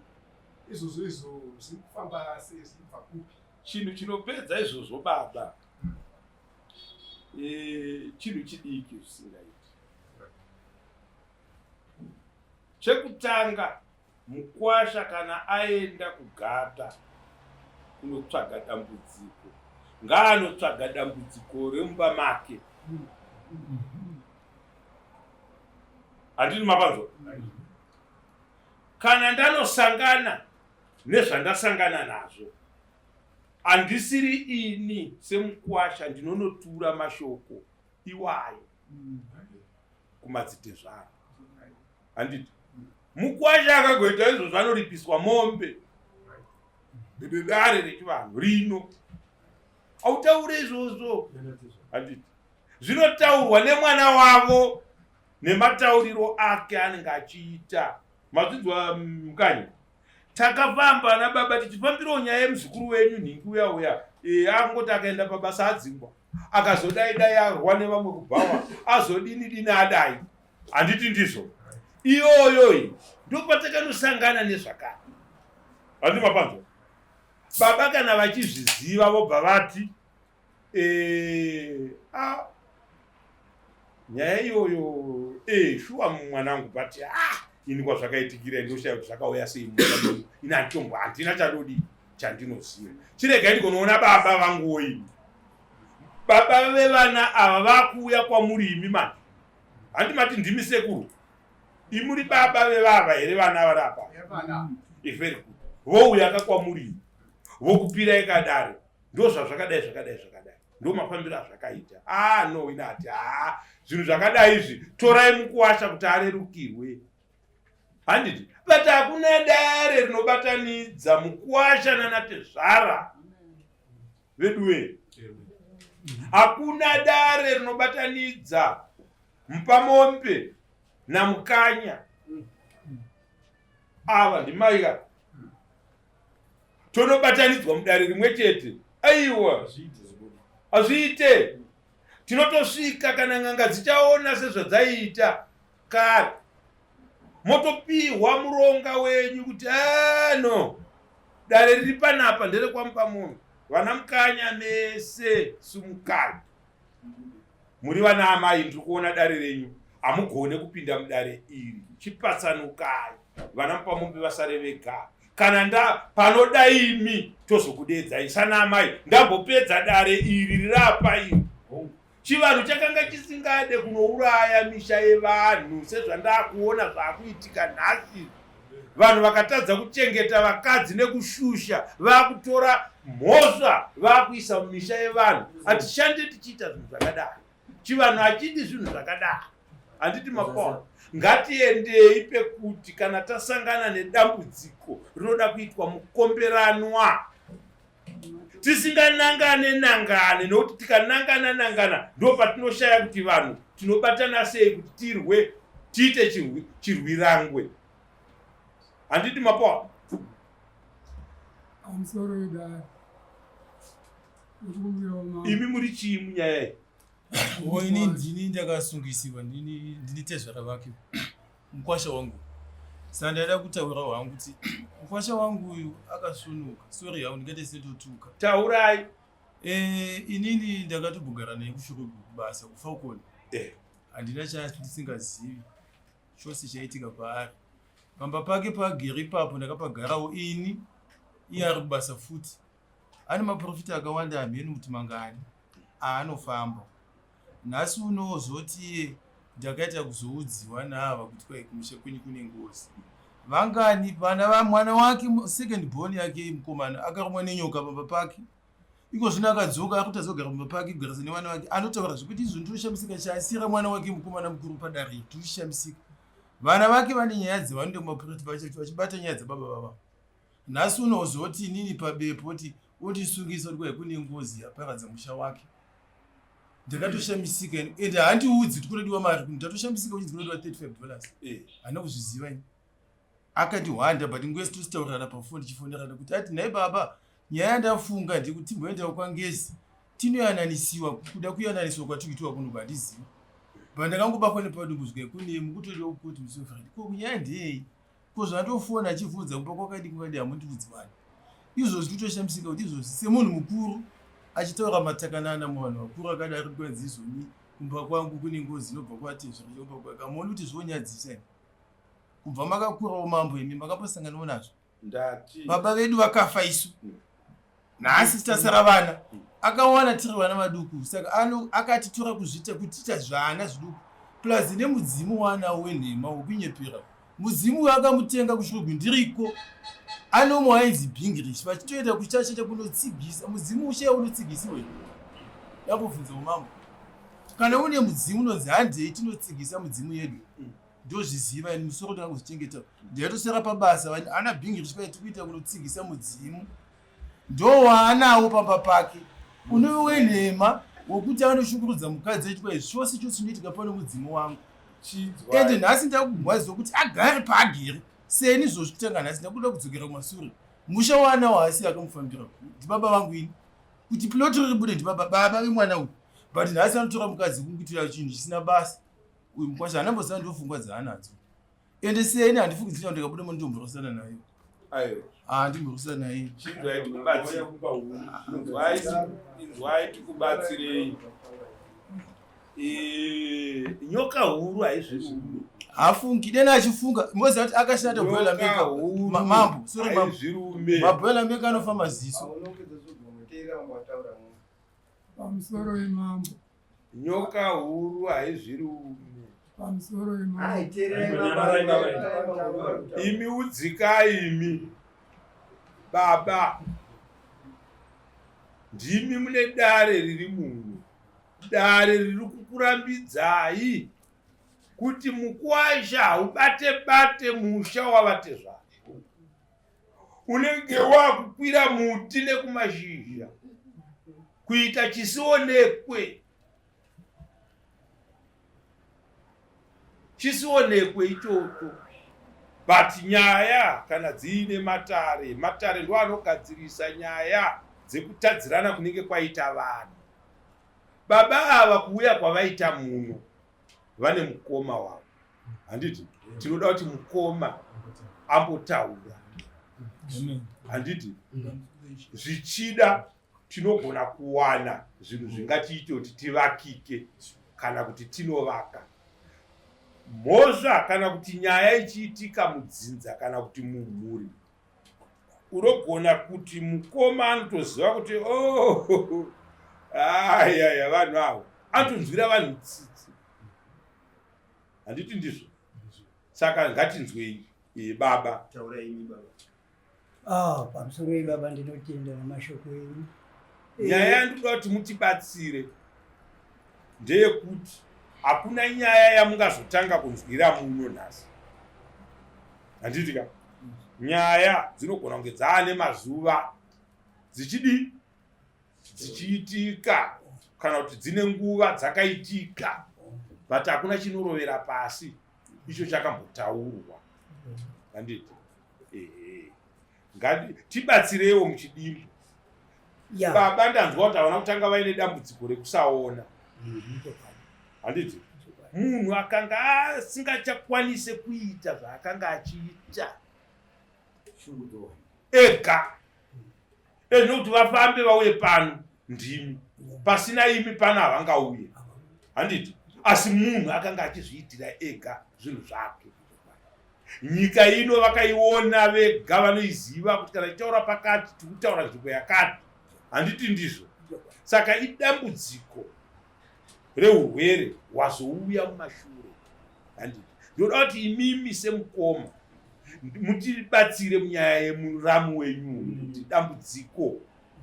izvozvo izvo zviri kufamba sei, zviri kubva kupi. Chinhu chinopedza izvozvo baba, chinhu chidiki zvisingaiti. Chekutanga, mukwasha kana aenda kugata kunotsvaga dambudziko, ngaanotsvaga dambudziko remumba make. Handini mapanzwa? Kana ndanosangana nezvandasangana nazvo, handisiri ini semukwasha ndinonotura mashoko iwayo kumadzitezvara. Handiti mukwasha akagoita izvozvo anoripiswa mombe nedare rechivanhu rino. Hautaure izvozvo. Handiti zvinotaurwa nemwana wavo nematauriro ake anenge achiita. Mazvinzwa Mukanyi? Takafamba ana baba tichifambirawo nyaya yemuzukuru wenyu nhingi uya uya. Angoti akaenda pabasa adzingwa, akazodai dai arwa nevamwe kubhawa, azodini dini adai. Handiti ndizvo? Iyoyo ndopatakanosangana nezvakare. Handiti mapanzwa? Baba kana vachizviziva vobva vati nyaya iyoyo shuwa mwanangu, but ini kwazvakaitikira ndoshaya kuti zvakauya sei mumba. Ini handitombo handina chandodi chandinoziva. Chiregai ndigonoona baba vanguwo ini. Baba vevana ava vakuuya kwamuri imi manje. Handi mati ndimi sekuru. Imuri baba vevava here vana vari apa? Very good. Vouya ka kwamuri vokupirai kadare. Ndo zvazvakadai zvakadai zvakadai. Ndo mafambiro azvakaita. No, ina ati, zvinhu zvakadai izvi torai mukuwasha kuti arerukirwe. Handiti? But hakuna dare rinobatanidza mukuwasha nanatezvara. Veduwe. Hakuna dare rinobatanidza mupamombe namukanya. Ava ndimai ka. Tonobatanidzwa mudare rimwe chete. Aiwa. Hazviite. Tinotosvika kana n'anga dzichaona sezvadzaiita kare. Motopihwa muronga wenyu kuti no. Dare riri panapa nderekwamupamunhu. Vana mukanya mese sumukai. Muri vana amai, ndiri kuona dare renyu. Hamugone kupinda mudare iri. Chipatsanukai. Vana mupamombe vasare vega. Kana nda panoda imi tozokudedzai sana amai. Ndambopedza dare iri rirapa iri. Chivanhu chakanga chisingade kunouraya misha yevanhu sezvandakuona zvakuitika nhasi. Vanhu vakatadza kuchengeta vakadzi nekushusha, vakutora mhosva vakuisa mumisha yevanhu. Hatishande tichiita zvinhu zvakadaro. Chivanhu hachidi zvinhu zvakadaro. Handiti mapaona? Ngatiendei pekuti kana tasangana nedambudziko rinoda kuitwa mukomberanwa, tisinganangane nangane, nokuti tikanangana nangana ndo patinoshaya kuti vanhu tinobatana sei kuti tirwe, tiite chirwirangwe. Handiti mapaona? Pamusoro wedare. Imi muri chii munyaya iyi? Ini ndini ndakasungisiwa, ndini tezvara vake, mukwasha wangu. Saka ndaida kutaura hangu kuti mukwasha wangu uyu akasunuka. Sorry hangu ndingaite setotuka. Taurai. Inini ndakatombogara naye kushuro kubasa kuFalcon. Handina chandisingazivi chose chaitika paari. Pamba pake pagere ipapo ndakapagarawo ini, iye ari kubasa futi. Ane maprofita akawanda hamheno kuti mangani aanofamba. Nhasi unozoti iye ndakaita kuzoudziwa naava kuti kwai kumusha kwenyu kune ngozi. Vangani vana va mwana wake second born yake mukomana akarumwa nenyoka pamba pake. Iko zvino akadzoka akutadza kugara pamba pake kugarisa nevana vake anotaura zvekuti izvo ndinoshamisika chaasira mwana wake mukomana mukuru padare tinoshamisika. Vana vake vane nyaya dzavanoenda kumaprofita vachibata nyaya dzababa vavo. Nhasi unozoti inini pabepo oti otisungisa kuti kwai kune ngozi yaparadza musha wake. Ndakatoshamisika ini ende handiudzi kuti kunodiwa mari kuno ndatoshamisika kuti kunodiwa 35 dollars. Eh. Handina kuzviziva ini. Akandihwanda but nguva yese tositaurirana pafoni tichifonerana kuti ati nhai baba nyaya yandafunga ndekuti timboendawo kwaNgezi tinoyananisiwa kuda kuyananiswa kwatikuitiwa kuno handizivi. But ndakangobatwa nepadumbu zvikai kune mukutodiwa kukoti musi weFriday. Ko nyaya ndeyei? Ko zvatofona achivhunza kumba kwakadi kwakadi hamundiudzi wani. Izvozvi kutoshamisika kuti izvozvi semunhu mukuru achitaura matakanana muvanhu vakuru akadari kwanzi izvoni kumba kwangu kune ngozi inobva kwatezvara kumba kwake hamuoni kuti zvonyadzisa imi kubva makakurawo mambo imi makambosanganawo nazvo Ndati. Baba vedu vakafa isu nhasi tasara vana akawana tiri vana vaduku saka ano akatitora kuzviita kutiita zvana zviduku plus nemudzimu waanawo wenhema wekunyepera mudzimu uyo akamutenga kushurugwi ndiriko anomwe ainzi bhingirish vachitoenda kuchachata kunotsigisa mudzimu ushe unotsigisiwa here ndambobvunza umambo kana une mudzimu unonzi handei tinotsigisa mudzimu yedu ndozviziva ini musoro ndanga kuzvichengeta ndaitosara pabasa ana bhingirish paiti kuita kunotsigisa mudzimu ndowaanawo pamba pake unove wenhema wokuti anoshungurudza mukadzi achitwa izvi chose chose chinoitika pano mudzimu wangu ende nhasi ndakugwaziwa kuti agare paagere seni izvozvi kutanga nhasi ndakuda kudzokera kumasure musha waanawo haasi akamufambira ndibaba vangu ini kuti plot riribude ndibaba baba vemwana uyu but nhasi anotora mukadzi kunguitira chinhu chisina basa uyu mukwasha hanamboziva ndofungwa dzaanadzo ende seni handifungidzira kuti ndikabuda mo ndomborwisana naye ayo ah ndimborwisana naye chinzwai tikubatsirei nyoka huru haizvirume hafungi dena achifunga moziva kuti akashata boiler maker mambo sorry mambo maboiler maker anofa maziso pamusoro yemambo Nyoka huru haizvirume. Pamusoro imi udzikai imi baba ndimi mune dare riri muno dare riri kukurambidzai kuti mukwasha haubate bate musha wavatezvara unenge wakukwira muti nekumashizha kuita chisionekwe chisionekwe ichocho but nyaya kana dziine matare matare ndo anogadzirisa nyaya dzekutadzirana kunenge kwaita vanhu baba ava kuuya kwavaita muno vane mukoma wavo handiti tinoda kuti mukoma ambotaura handiti zvichida tinogona kuwana zvinhu zvingatiite kuti tivakike kana kuti tinovaka mhosva kana kuti nyaya ichiitika mudzinza kana kuti mumhuri unogona kuti mukoma anotoziva kuti oh, ayaya vanhu avo anotonzwira vanhu tsitsi handiti ndizvo saka ngatinzwei e, baba ah, pamusoro iyi baba ndinotenda nemashoko enyu nyaya yandinoda kuti mutibatsire ndeyekuti hakuna nyaya yamungazotanga kunzwira muno nhasi handiti ka nyaya dzinogona kunge dzaane mazuva dzichidii dzichiitika kana kuti dzine nguva dzakaitika but hakuna chinorovera pasi icho chakambotaurwa handiti ehe ngati tibatsireiwo muchidimbu yeah. baba ndanzwa kuti havana kutanga vaine dambudziko rekusaona mhm, handiti munhu akanga asingachakwanise kuita zvaakanga achiita ega ezvinokuti vafambe vauye pano ndimi pasina imi pano havangauye handiti asi munhu akanga achizviitira ega zvinhu zvake nyika ino vakaiona vega vanoiziva kuti kana tichitaura pakati tiri kutaura nzvimbo yakati Handiti ndizvo? Saka idambudziko reurwere hwazouya mumashure. Handiti ndinoda kuti imimi semukoma mutibatsire munyaya yemuramu wenyu kuti dambudziko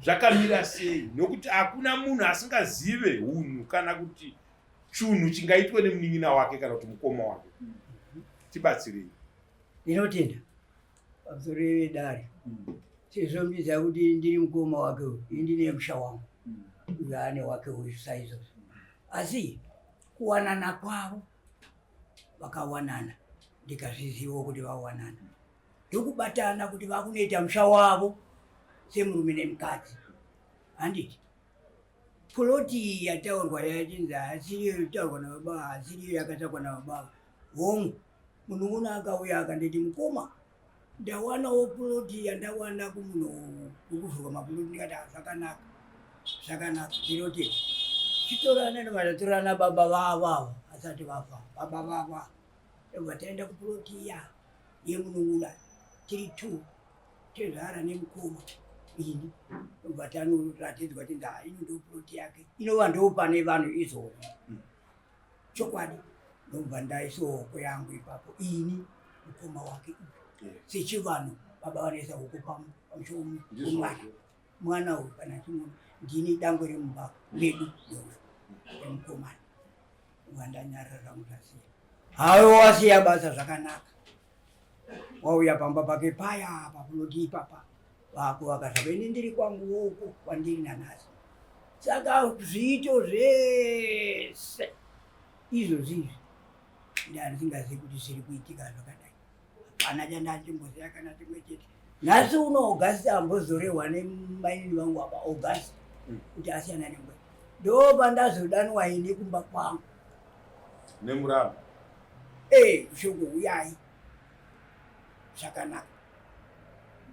zvakamira sei, nokuti hakuna munhu asingazive hunhu kana kuti chunhu chingaitwe nemunin'ina wake kana kuti mukoma wake. Tibatsirei. Ndinotenda pamusoro vedare sezvo mbiziva kuti ndiri mukoma wake uyu, ini ndine musha wangu, uyu ane wake uyu saizvozvo. Asi kuwanana kwavo vakawanana, ndikazvizivawo kuti vawanana, ndokubatana kuti vakunoita musha wavo semurume nemukadzi. Handiti puloti iyi yataurwa yachinzi haasiriyo yotaurwa nababa, haasiriyo yakatakwa nababa. Hongu, munun'una akauya akanditi, mukoma, ndawanawo puloti yandawana kumunhu wekuvhurwa mapuloti. Ndikati, ah, zvakanaka, zvakanaka, ndinoti chitorana nevatatorana baba vavo ava asati vafa baba vavo ava. Ndobva taenda kupuloti iya yemunun'una tiri two, tezvara nemukoma ini. Ndobva tanoratidzwa tinzi, ah, ino ndo puloti yake, inova ndo pane vanhu izvozvo. Chokwadi, ndobva ndaisa hoko yangu ipapo ini mukoma wake uyu. Sechivanhu baba vanoisa hoko pamusoro womwana. Mwana uyu kana chimuona ndini dangwe remumba medu remukomana. Ndobva ndanyarara zvangu, zvasiya hayo, wasiya basa zvakanaka, wauya pamba pake paya papunoti ipapa vakuvaka zvavo, ini ndiri kwangu uko kwandiri nanhasi. Saka zviito zvese izvozvi izvi ndandisingazivi kuti zviri kuitika zvakadai, hapana chandachimboziva kana chimwe chete. Nhasi uno August ambozorehwa nemainini vangu apa August kuti asiyana nengwe, ndo pandazodanwa ini kumba kwangu nemuramba. Ee, shoko uyai zvakanaka.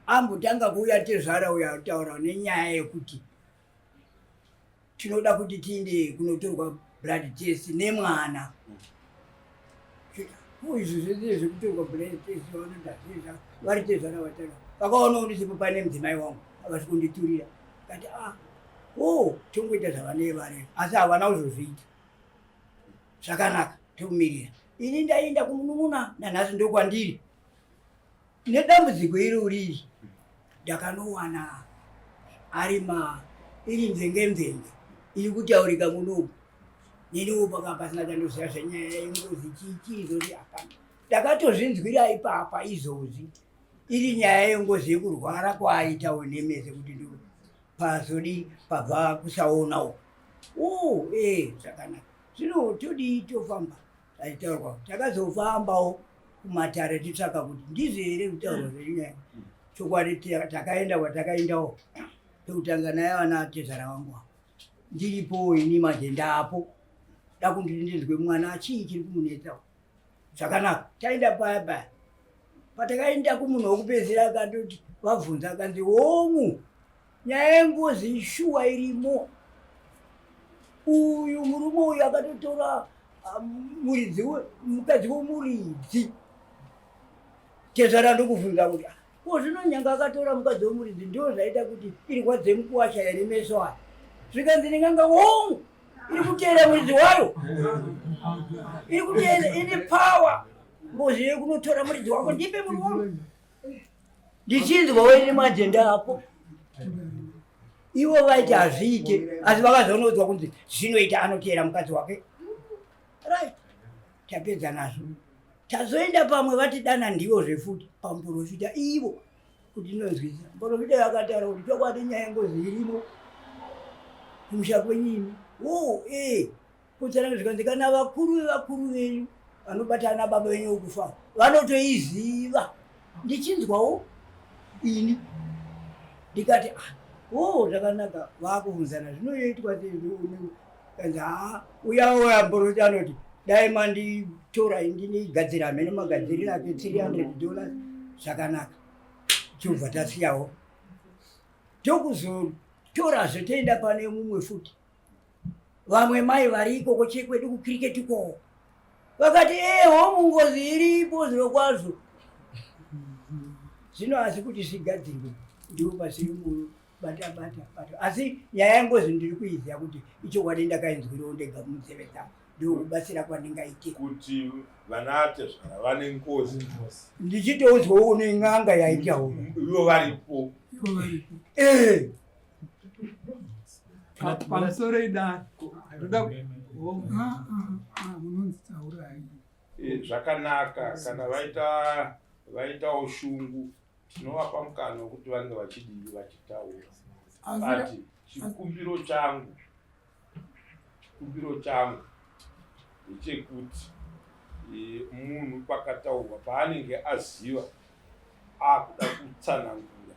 Ambotanga kuuya tezvara uya ataura nenyaya yekuti tinoda kuti tiinde kunotorwa blood test nemwana. Izvi zvese zvekutorwa blood test vanoda zvezva vari tezvara vatara vakaonawo ndisipo pane mudzimai wangu, havasi kunditurira. Kati, ah, o tongoita zvavanee vareva, asi havana kuzozviita zvakanaka. Tomirira ini ndaenda kumunun'una nanhasi ndokwandiri nedambudziko iro riri. Ndakanowana ari ma iri mvenge mvenge iri kutaurika munomu, neniwo paka pasina chandoziva zvenyaya yengozi chichi izvozvi hapana. Ndakatozvinzwira ipapa izvozvi iri nyaya yengozi yekurwara kwaaitawo nemese kuti ndo pazodi pabva kusaonawo. O, ee, zvakanaka, zvino todii? Tofamba achitaurwa. Takazofambawo kumatare titsvaka kuti ndizvo here kutaurwa zvenyaya. Chokwadi takaenda kwatakaendawo pekutanga naye vana tezvara vangu ava. Ndiripo ini manje ndapo da kundi ndinzwe mwana chii chiri kumunetsa zvakanaka. Taenda paya paya patakaenda kumunhu wekupedzisira, akandoti vabvunza, akanzi hongu, nyaya yengozi ishuwa irimo. Uyu murume uyu akatotora muridzi mukadzi womuridzi. Tezvara ndokubvunza kuti, "Ah, ko zvino nyanga akatora mukadzi womuridzi ndo zvaita kuti irwadze mukuwasha here meso aya?" Zvikanzi ndinganga, hongu, iri kuteera muridzi wayo, iri kuteera, ine power ngozi yekunotora muridzi wako. Ndipe murume wangu. Ndichinzwawo ini manje ndapo ivo vaiti hazviite, asi vakazonoudzwa kunzi zvinoita, anoteera mukadzi wake. Right, tapedza nazvo. Tazoenda pamwe vatidana ndivo zvefuti pamuprofita ivo kuti inonzwisa. Muprofita yakataura kuti chokwadi nyaya yengozi irimo kumusha kwenyu imi. O ee, kutsananga zvikanzi kana vakuru vevakuru venyu vanobatana baba venyu vokufa vanotoiziva. Ndichinzwawo ini ndikati, ah, o zvakanaka, vakubvunzana zvinoitwa kanzi, haa, uya uya muprofita anoti dai manditora ndinigadzira hameno magadziriro ake $300. Zvakanaka, tobva tasiyawo, tokuzotorazve toenda pane mumwe futi. Vamwe mai vari ikoko chekwedu kucricket ikoko vakati, eho, mungozi iripo zviro kwazvo zvino, asi kuti zvigadzirwe ndipo pasiri muno. Bata bata bata. Asi nyaya yengozi ndiri kuiziva kuti ichokwadi ndakainzwirawo ndega munzeve dzangu. Ndokubatsira kwandingaite. Kuti vanatezvara vane ngozi. Ndichitoudzwawo nen'anga yaitaura. Ivo varipo. Ivo varipo. Eh. Pamusoro idare. Ndoda ah, ah, ah, munonzi taurai. Eh, zvakanaka kana vaita vaitawo shungu tinovapa mukana wekuti vange vachidii vachitaura but chikumbiro changu chikumbiro changu ndechekuti e, munhu pakataurwa paanenge aziva akuda kutsanangura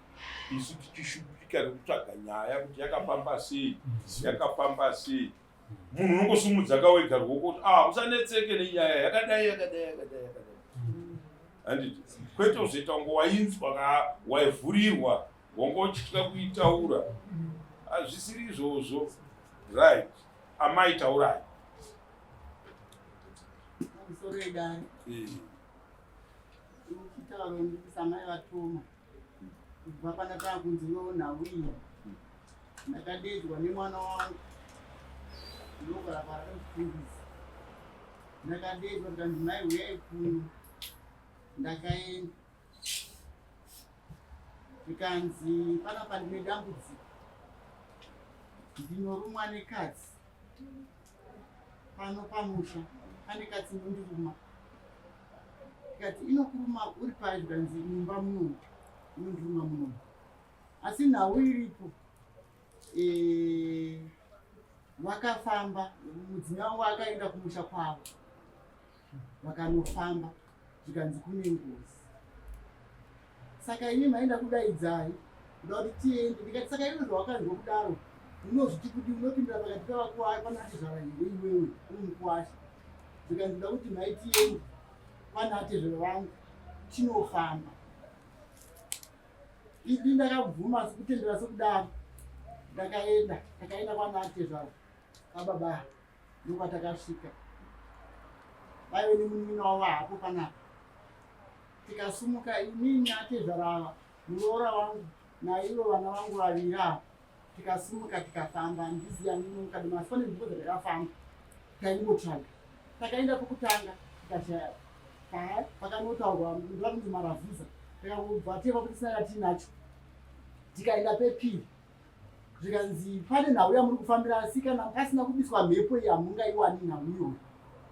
isu tichishupika nekutsvaga nyaya kuti yakafamba sei yakafamba sei munhu unongosumudza ka wega ruoko kuti ah usanetseke nenyaya yakadai yakadai yakadai yakadai handiti kwete uzoita kunge wainzwa ka waivhurirwa wanga uchitya kuitaura hazvisiri izvozvo right amai taurai pamusoro edare eh. Uchitaura ndikusamai vatuma kubva pandatanga kunziwewo nhau iyi ndakadedzwa nemwana wangu ndogara parakafundisa ndakadedzwa ndikanzi mai huyai kuno ndakaenda zvikanzi panapa ndine dambudziko ndinorumwa nekatsi pano pamusha pane katsi inondiruma Ndikati inokuruma uri pai zvikanzi mumba muno inondiruma muno asi nhau iripo eh, vakafamba mudzimai wangu akaenda kumusha kwavo vakanofamba zvikanzi kune ngozi saka ini maenda kudaidzai kuda kuti tiende ndikati saka iwe zvawakanzwa kudaro unozviti kuti unopindira pakati pevakuwaya panatezvara here iwewe uri mukuwasha zvikanzi kuda kuti mhai tiende panatezvara vangu tinofamba idi ndakabvuma asi kutendera sekudaro ndakaenda takaenda kwanatezvara kwababa ndokwatakasvika vaive nemunin'ina wavo hapo panapa tikasumuka inini atezvara ava muroora wangu naivo vana vangu vaviri ava tikasumuka tikafamba handizivi andinomukadoma asi pane nzvimbo dzatakafamba taingotsvaga takaenda pokutanga tikashaya pakanotaurwa ndovakunzi maravuza tikangobva teva kuti tisina yatiinacho tikaenda pepiri zvikanzi pane nhau yamuri kufambira asi kana pasina kubiswa mhepo iyi hamungaiwani nhau iyoyo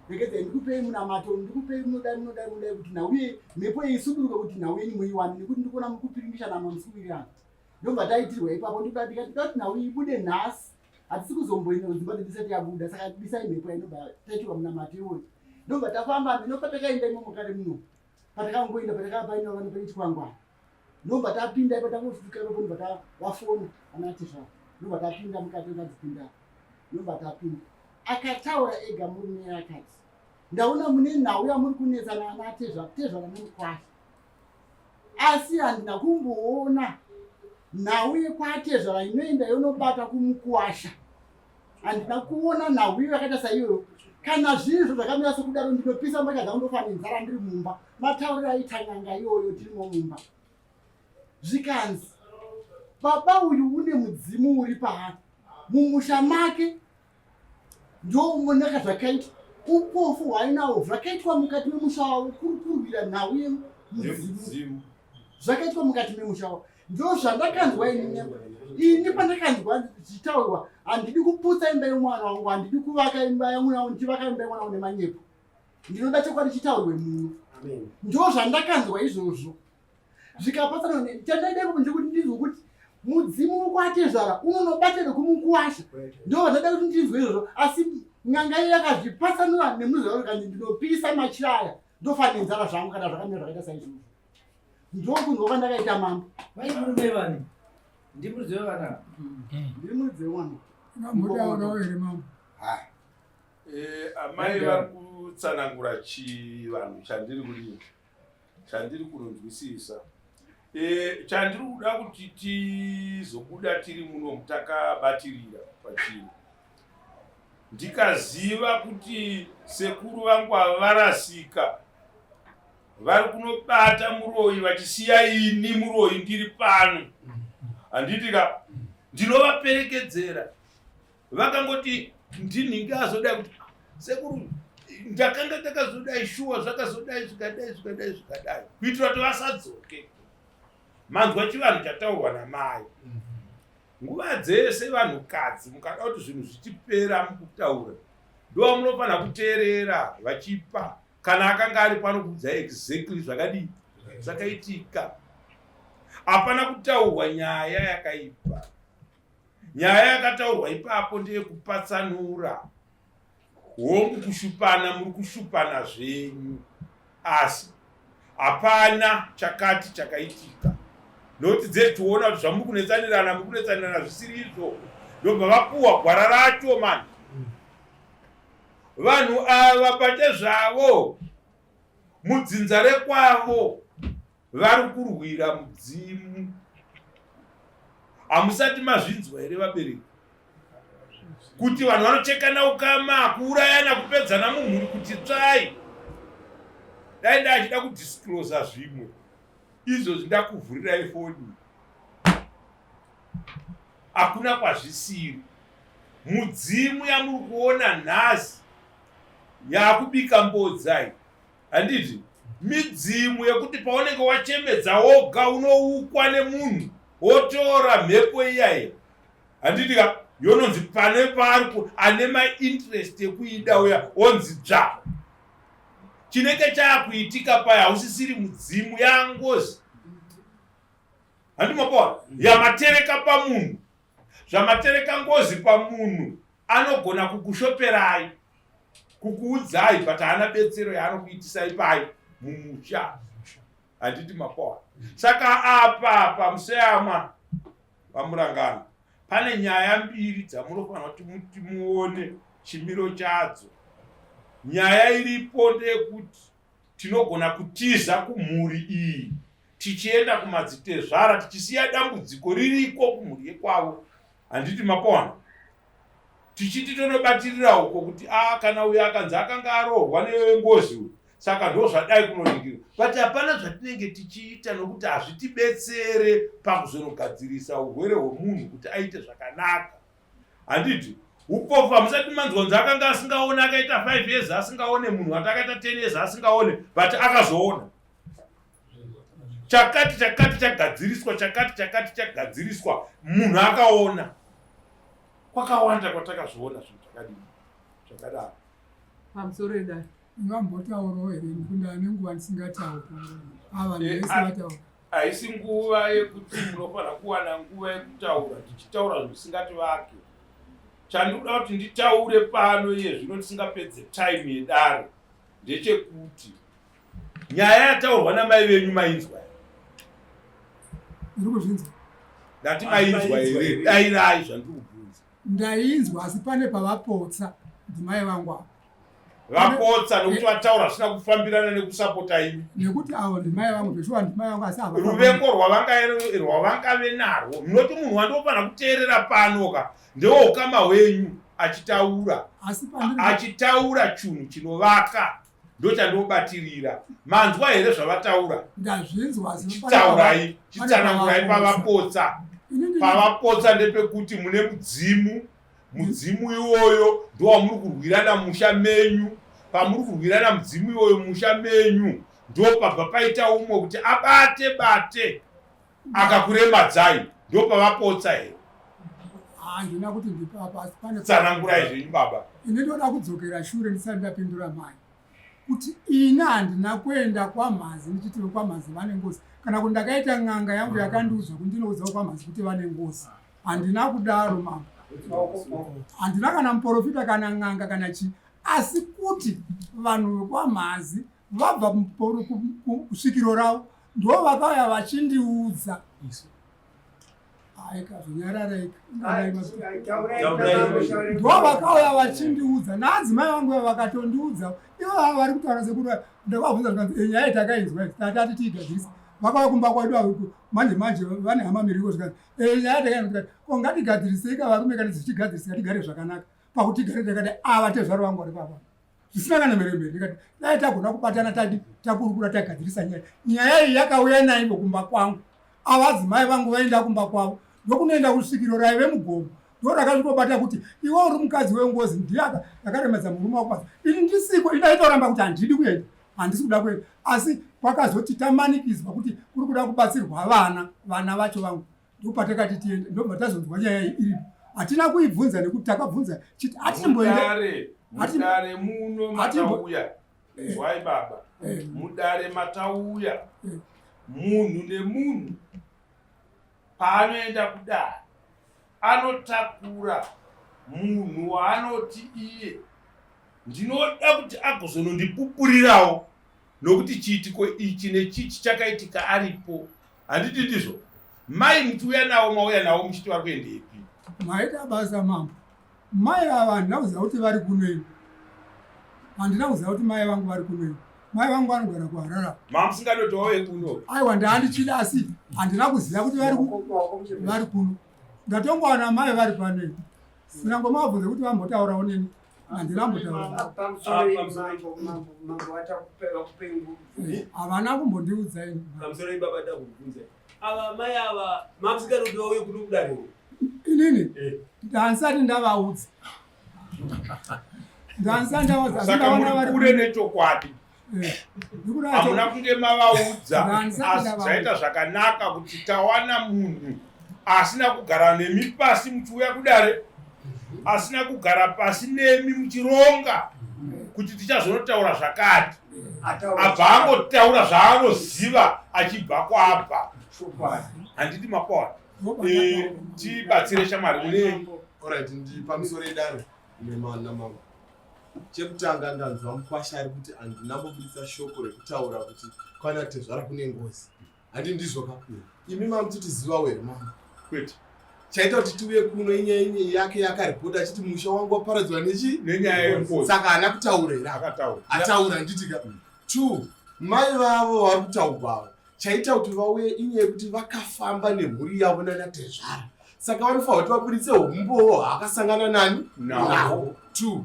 regedzai ndikupei munamato ndikupei munodai munodai munodai kuti nhau iye mhepo iyi isuduruke kuti nhau yenyu muiwane nekuti ndikuona muri kupiringisha nama musi kuwirirana ndobva taitirwa ipapo ndikati toda kuti nhau iyi ibude nhasi hatisi kuzomboenda kudzimba dzedu isati yabuda saka bisai mhepo yainobva taitirwa munamato iwoyo ndobva tafamba mino patakaenda imomo kare muno patakangoenda patakapaina vanhu pane chikwangwani ndobva tapinda ipo tangosvika ipapo ndobva tavafona anati zvavo ndobva tapinda mukati ndadzipinda ndobva tapinda akataura ega murume akati ndaona mune nhau yamuri kunetsana ana tezvara nemukwasha asi handina kumboona nhau yekwatezvara inoenda yonobata kumukwasha handina kuona nhau iyo yakaita saiyoyo kana zvirizvo zvakamira sokudaro ndinopisa mbatya dzangu ndofa nenzara ndiri mumba matauriro aita n'anga iyoyo tirimo mumba zvikanzi baba uyu une mudzimu uri paari mumusha make ndomonaka zvakaitwa upofu hwainawo zvakaitwa mukati memusha wavo kuri kurwira nhau yemudzimu zvakaitwa mukati memusha wavo ndozvandakanzwa ini ini pandakanzwa zvichitaurwa handidi kuputsa imba yemwana wangu handidi kuvaka imba yemwana wangu ndichivaka imba yemwana wangu nemanyepo ndinoda chokwadi chitaurwe muno ndozvandakanzwa izvozvo zvikapatsana chandaida ipapo ndekuti ndinzwe kuti mudzimu wekwatezvara unonobata nekumukuwasha ndo zvandada kuti ndinzwe izvozvo asi n'anga iyo yakazvipatsanura nemuzvaro kanzi ndinopisa machira aya ndofa nenzara zvangu kana zvakamira zvakaita saizvozvo ndokunzwa kwandakaita mambo Mai murume vani ndimuridzi wevana ndiri muridzi wemwana Ngambotaurawo here mambo? Eh, amai vari kutsanangura chivanhu chandiri kudii chandiri kunonzwisisa e, chandiri kuda kuti tizobuda tiri muno takabatirira pachinhu ndikaziva kuti sekuru vangu ava varasika vari kunobata muroyi vachisiya ini muroyi ndiri pano handiti ka Ndinovaperekedzera. Vakangoti ndinhingi azodai kuti sekuru ndakanga ndakazodai shuwa zvakazodai zvikadai zvikadai zvikadai kuitira kuti vasadzoke. Manzwa chivanhu chataurwa namai. Nguva dzese vanhukadzi mukada kuti zvinhu zvichipera mukutaura ndovamunofanira kuteerera vachipa kana akanga ari pano kuudzai exactly zvakadii zvakaitika. Hapana kutaurwa nyaya yakaipa. Nyaya yakataurwa ipapo ndeyekupatsanura. Hongu kushupana muri kushupana zvenyu asi hapana chakati chakaitika nokuti dze tiona kuti zvamuri kunetsanirana muri kunetsanirana zvisiri izvo ndobva vapuhwa gwara racho mani vanhu ava pachezvavo mudzinza rekwavo vari kurwira mudzimu hamusati mazvinzwa here vabereki kuti vanhu vanochekana ukama kuurayana kupedzana mumhuri kuti tsvai dai ndachida kudisclosa zvimwe izvozvi ndakuvhurirai foni hakuna kwazvisiri mudzimu yamuri kuona nhasi yakubika mbodzai Handiti midzimu yekuti paunenge wachemedza woga unoukwa nemunhu wotora mhepo iyaye handiti ka yononzi pane paari ane mainterest ekuida uya onzi dzva chinenge chaakuitika paya hausisiri mudzimu yangozi handi mapoa yamatereka pamunhu zvamatereka ngozi pamunhu anogona kukushoperai kukuudzai but haana betsero yaanokuitisai pai mumusha handiti mapoa saka apa pamuseyamwa vamurangano pane nyaya mbiri dzamunofanira kuti muti muone chimiro chadzo nyaya iripo ndeyekuti tinogona kutiza kumhuri iyi tichienda kumadzitezvara tichisiya dambudziko ririko kumhuri yekwavo handiti mapoana tichiti tonobatirira uko kuti a ah, kana uyo akanzi akanga aroorwa nengozi uyu saka ndo zvadai kunoningira but hapana zvatinenge tichiita nokuti hazvitibetsere pakuzonogadzirisa urwere hwemunhu kuti aite zvakanaka handiti upofu hamusati manzwa kunzi akanga asingaone akaita 5 years asingaone munhu ati akaita 10 years asingaone but akazoona chakati chakati chagadziriswa chakati chakati chagadziriswa munhu akaona kwakawanda kwatakazviona zvinhu zvakadini zvakadaro pamusoro edai vambotaurawo here nekuti ane nguva ndisingatauri ava vanhu eh, vese vataura haisi nguva yekuti munofanira kuwana nguva yekutaura tichitaura zvinhu zvisingativake chandinoda kuti nditaure pano iye zvino tisingapedze time yedare ndechekuti nyaya yataurwa namai venyu mainzwa iri kuzvinzwa ndati mainzwa here dairai zvandiri kubvunza ndainzwa asi pane pavapotsa ndimai vangu ava vapotsa nokuti vataura zvisina kufambirana nekusapota imi nekuti avo ndimai vangu zveshuwa ndimai vangu asi ruvengo rwavangave narwo munoti munhu wandiofanira kuteerera pano ka ndewoukama hwenyu achitaura achitaura chunhu chinovaka ndochandobatirira manzwa here zvavataura ndazvinzwa chitaurai chitsanangurai pavapotsa pavapotsa ndepekuti mune mudzimu mudzimu iwoyo ndowamuri kurwirana musha menyu pamuri kurwirana mudzimu iwoyo musha menyu ndopabva paita umwe kuti abate bate akakuremadzai ndopavapotsa here handina kuti ndipapa asi pane tsanangurai zvenyu baba ini ndoda kudzokera shure ndisati ndapindura mai kuti ini handina kuenda kwamhazi ndichiti vekwamhazi vane ngozi kana kuti ndakaita n'anga yangu yakandiudza kuti ndinoudza vekwamhazi kuti vane ngozi handina kudaro mambo handina kana muprofita kana n'anga kana chii asi kuti vanhu vekwamhazi vabva kusvikiro ravo ndo vakauya vachindiudza aika zvinyararaika ndo vakauya vachindiudza naadzimai vangu vaya vakatondiudza ivo vava vari kutaura sekuti ndakavabvunza zvikanzi eh, nyaya yatakainzwa tatati tiigadzirisa vakauya kumba kwedu manje manje vane hama miriko zvikanzi eh, nyaya yatakainzwa ko ngatigadzirisei ka varume kana dzichigadzirisika tigare zvakanaka pakuti tigare takadai ava tezvaro vangu vari papa zvisina kana mheremhere ndikati dai tagona kubatana tadi takurukura tagadzirisa nyaya nyaya iyi yakauya naivo kumba kwangu ava adzimai vangu vaenda kumba kwavo Ndokunoenda kusvikiro raive mugomo ndorakasvikobata kuti iwe uri mukadzi wengozi ndiye akaremedza murume wako basa. Ini ndisiko, ini ndaitoramba kuti handidi kuenda, handisi kuda kuenda, asi kwakazoti tamanikidzwa kuti kuri kuda kubatsirwa vana, vana vacho vangu, ndopatakati tiende, ndobva tazonzwa nyaya iyi iripo. Hatina kuibvunza nekuti takabvunza chiti hatimboende mudare muno matauya wai baba mudare matauya munhu nemunhu paanoenda kudare anotakura munhu waanoti iye ndinoda kuti agozonondipupurirawo nokuti chiitiko ichi nechichi chakaitika aripo. Handiti ndizvo? Mai muchiuya navo mauya navo muchiti vari kuendepi? Maita basa mambo. Mai ava handina kuziva kuti vari kuno ini. Handina kuziva kuti mai vangu vari kuno ini. Mai vangu vanogara kuHarare. Mamusingadoti wauye kuno? Aiwa ndaandichida asi handina kuziva kuti vari kuno. Ndatongowana mai vari pano ini. Kunyangwe mavabvunze kuti vambotaurawo neni handina kumbotaura. Havana kumbondiudza ini. Pamusoro baba ndakubvunza. Ava mai ava mamusingadoti wauye kuno kudare? Inini ndandisati ndavaudza. Ndandisati ndavaudza. Saka muri kure nechokwadi. Hamuna kunge mavaudza, asi zvaita zvakanaka kuti tawana munhu asina kugara nemi pasi muchiuya kudare, asina kugara pasi nemi muchironga kuti tichazonotaura zvakati, abva angotaura zvaanoziva achibva kwaabva. Handiti mapaona? Tibatsire shamwari une. Alright, ndi pamusoro edare namambo. Chekutanga ndanzwa mukwasha ari kuti handina kubudisa shoko rekutaura kuti kwana tezvara kune ngozi. Handi ndizvo ka? Imi mamutitizivawo here mama? Kwete. Chaita kuti tiuye kuno inyaya yake yakaripota achiti musha wangu waparadzwa nechi? Nenyaya yengozi. Saka haana kutaura here? Akataura. Ataura handiti ka? 2 mai vavo vari kutaurwa ava. Chaita kuti vauye inyaya yekuti vakafamba nemhuri yavo nanatezvara. Saka vanofanira kuti vaburitse humbowo hwaakasangana nani? Naho. 2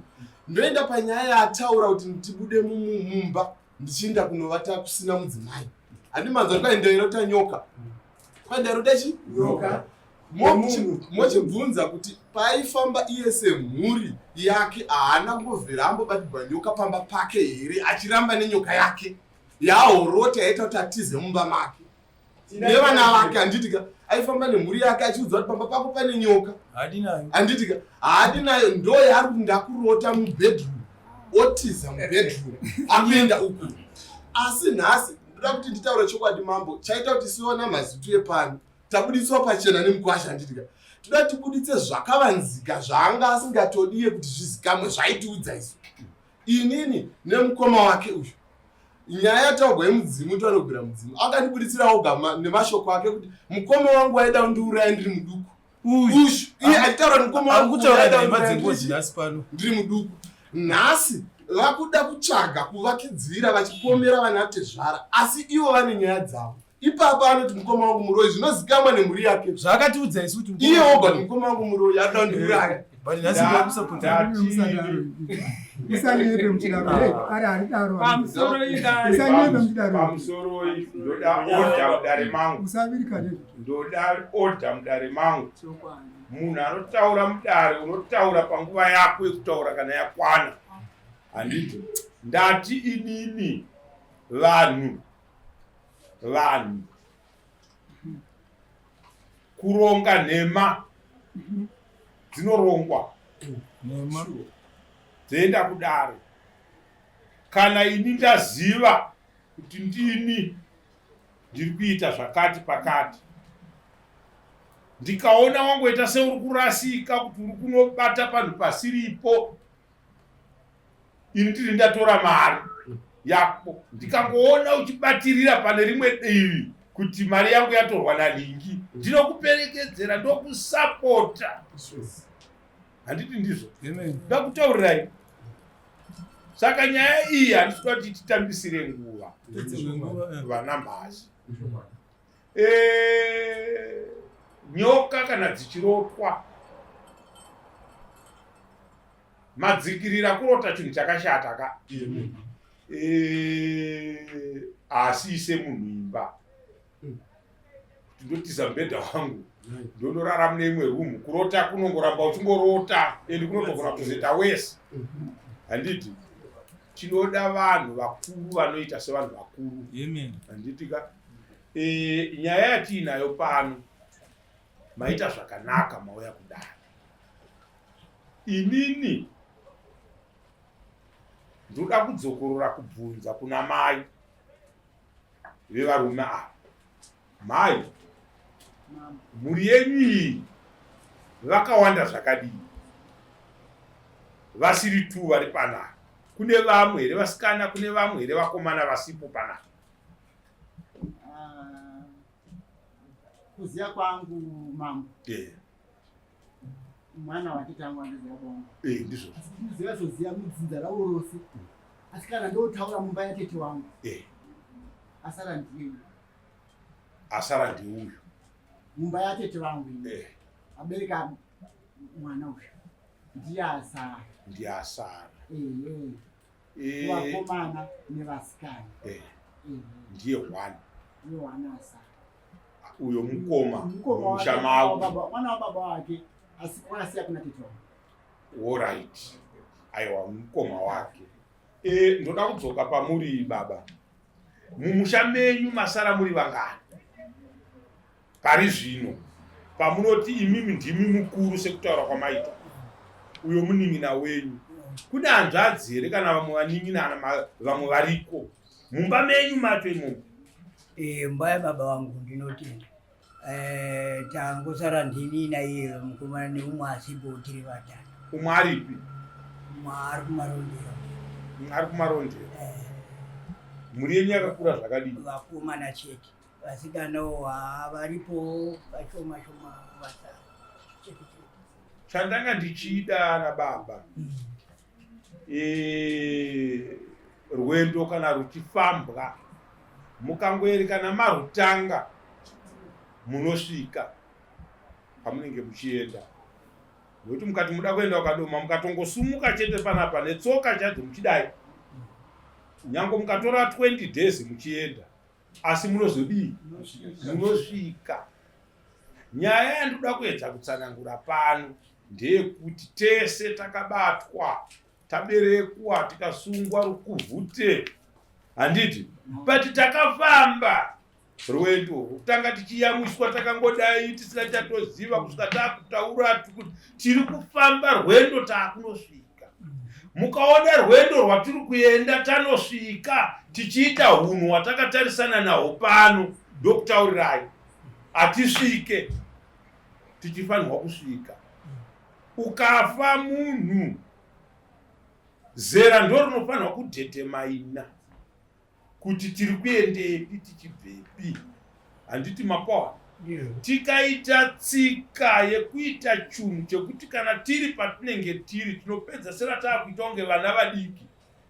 ndoenda panyaya yaataura kuti ndibude mumba ndichienda kunovata kusina mudzimai. Handi manzwa kwai ndairota nyoka. Kwai ndairota chi? Nyoka. Mochibvunza kuti paifamba iye semhuri yake haana kumbovhera ambobatirwa nyoka pamba pake here achiramba nenyoka yake yaahorota yaita kuti atize mumba make nevana vake. Handiti ka aifamba nemhuri yake achiudza kuti pamba pako pane nyoka. Handiti ka haadi nayo, ndo yaari kuti ndakurota mubedroom, otiza mubedroom akuenda uku. Asi nhasi ndoda kuti nditaure chokwadi mambo, chaita kuti siona mazitu epano tabuditswa pachena nemukwasha. Handiti ka toda tibuditse zvakavanzika zvaanga asingatodiye kuti zvizikamwe zvaitiudza isu inini nemukoma wake uyu. Nyaya yataurwa yemudzimu, toanogwira mudzimu akandibuditsira oga nemashoko ake kuti mukoma wangu waida kundiuraya ndiri muduku. Ushu iye achitaura mukoma wangu ndiri muduku. Nhasi vakuda kutsvaga kuvakidzira vachipomera vanatezvara, asi ivo vane nyaya dzavo. Ipapa anoti mukoma wangu muroyi, zvinozikamwa nemhuri yake. Zvaakatiudza isu kuti iye oga kuti mukoma wangu muroyi anoda kundiuraya. But nhasi ndakusapota. Musanyepe muchidaro. Ari haridaro. Musanyepe muchidaro. Pamusoro ndoda order mudare mangu. Musavirika nezvo. Ndoda order mudare mangu. Munhu anotaura mudare unotaura panguva yako yekutaura kana yakwana. Handiti ndati inini vanhu kuronga nhema dzinorongwa dzoenda kudare. Kana ini ndaziva kuti ndini ndiri kuita zvakati pakati, ndikaona wangoita seuri kurasika kuti uri kunobata panhu pasiripo, ini ndiri ndatora mari yako, ndikangoona uchibatirira pane rimwe divi kuti mari yangu yatorwa nalingi, ndinokuperekedzera ndokusapota. Handiti ndizvo? Ndakutaurirai. Saka nyaya iyi handisi kuda kuti titambisire nguva vana mhasi. Nyoka kana dzichirotwa, madzikirira kurota chinhu chakashata ka, asiise munhu imba. Kuti ndotiza mubhedha wangu ndonorara mune imwe room. Kurota kunongoramba uchingorota and kunotogona kutozoita wese. Handiti? Tinoda vanhu vakuru vanoita sevanhu vakuru. Amen. Handiti ka? E, nyaya yatiinayo pano maita zvakanaka mauya kudare. Inini ndoda kudzokorora kubvunza kuna mai vevarume ava. Mai, mhuri yenyu iyi vakawanda zvakadii? Vasiri tu vari panapa. Kune vamwe here vasikana, kune vamwe here vakomana vasipo panapa? Ah, kuziva kwangu mambo. Yeah. Mwana watete angu andiziva bongo. Eh, ndizvo. Asi ndinoziva zvoziva mudzinza ravo rose. Asi kana ndotaura mumba yatete wangu. Eh. Asara ndiye. Asara ndiuyu. Mumba yatete vangu. Eh. Abereka mwana uyu. Ndiye asara. Ndiye asara. Eh. Eh. Vakomana nevasikana. Eh. Ndiye one. Ndiye one asara. Uyo mukoma. Mumusha mavo. Mwana wababa wake asi wakasiya kuna tete wangu. All right. Aiwa mukoma wake. Eh, ndoda kudzoka pamuri baba. Mumusha menyu masara muri vangani? Pari zvino pamunoti imimi ndimi mukuru sekutaura kwamaita uyo munin'ina wenyu, kune hanzvadzi here kana vamwe vanin'ina vamwe variko mumba menyu macho imomo? Eh, mumba yababa vangu ndinotenda. Eh, tangosara ndini naiye mukomana neumwe asipo tiri vatatu. Umwe aripi? Umwe ari kumarondera. Umwe ari kumarondera. Eh. Mhuri yenyu yakakura zvakadii? Vakomana chete. Vasikanawo varipo vashoma shoma vasara. Chandanga ndichida nababa. E, rwendo kana ruchifambwa mukangoerekana marutanga munosvika pamunenge muchienda, nekuti mukati muda kuenda ukadoma mukatongosumuka chete panapa netsoka chadzo muchidai, nyange mukatora 20 days muchienda, asi munozodii? Munosvika. Nyaya yandinoda kuedza kutsanangura pano ndeyekuti tese takabatwa, taberekwa, tikasungwa rukuvhute, handiti? But takafamba rwendo kutanga tichiyamwiswa takangodai tisina chatoziva kusvika takutaura tiri kufamba rwendo takunosvika. Mukaona rwendo rwatiri kuenda tanosvika tichiita hunhu hwatakatarisana nahwo pano, ndokutaurirai hatisvike tichifanirwa kusvika. Ukafa munhu zera ndo rinofanirwa kudhetemaina kuti tiri kuendepi tichibvepi, handiti mapawa? Tikaita tsika yekuita chunhu chekuti kana tiri patinenge tiri tinopedza sera taakuita kunge vana vadiki,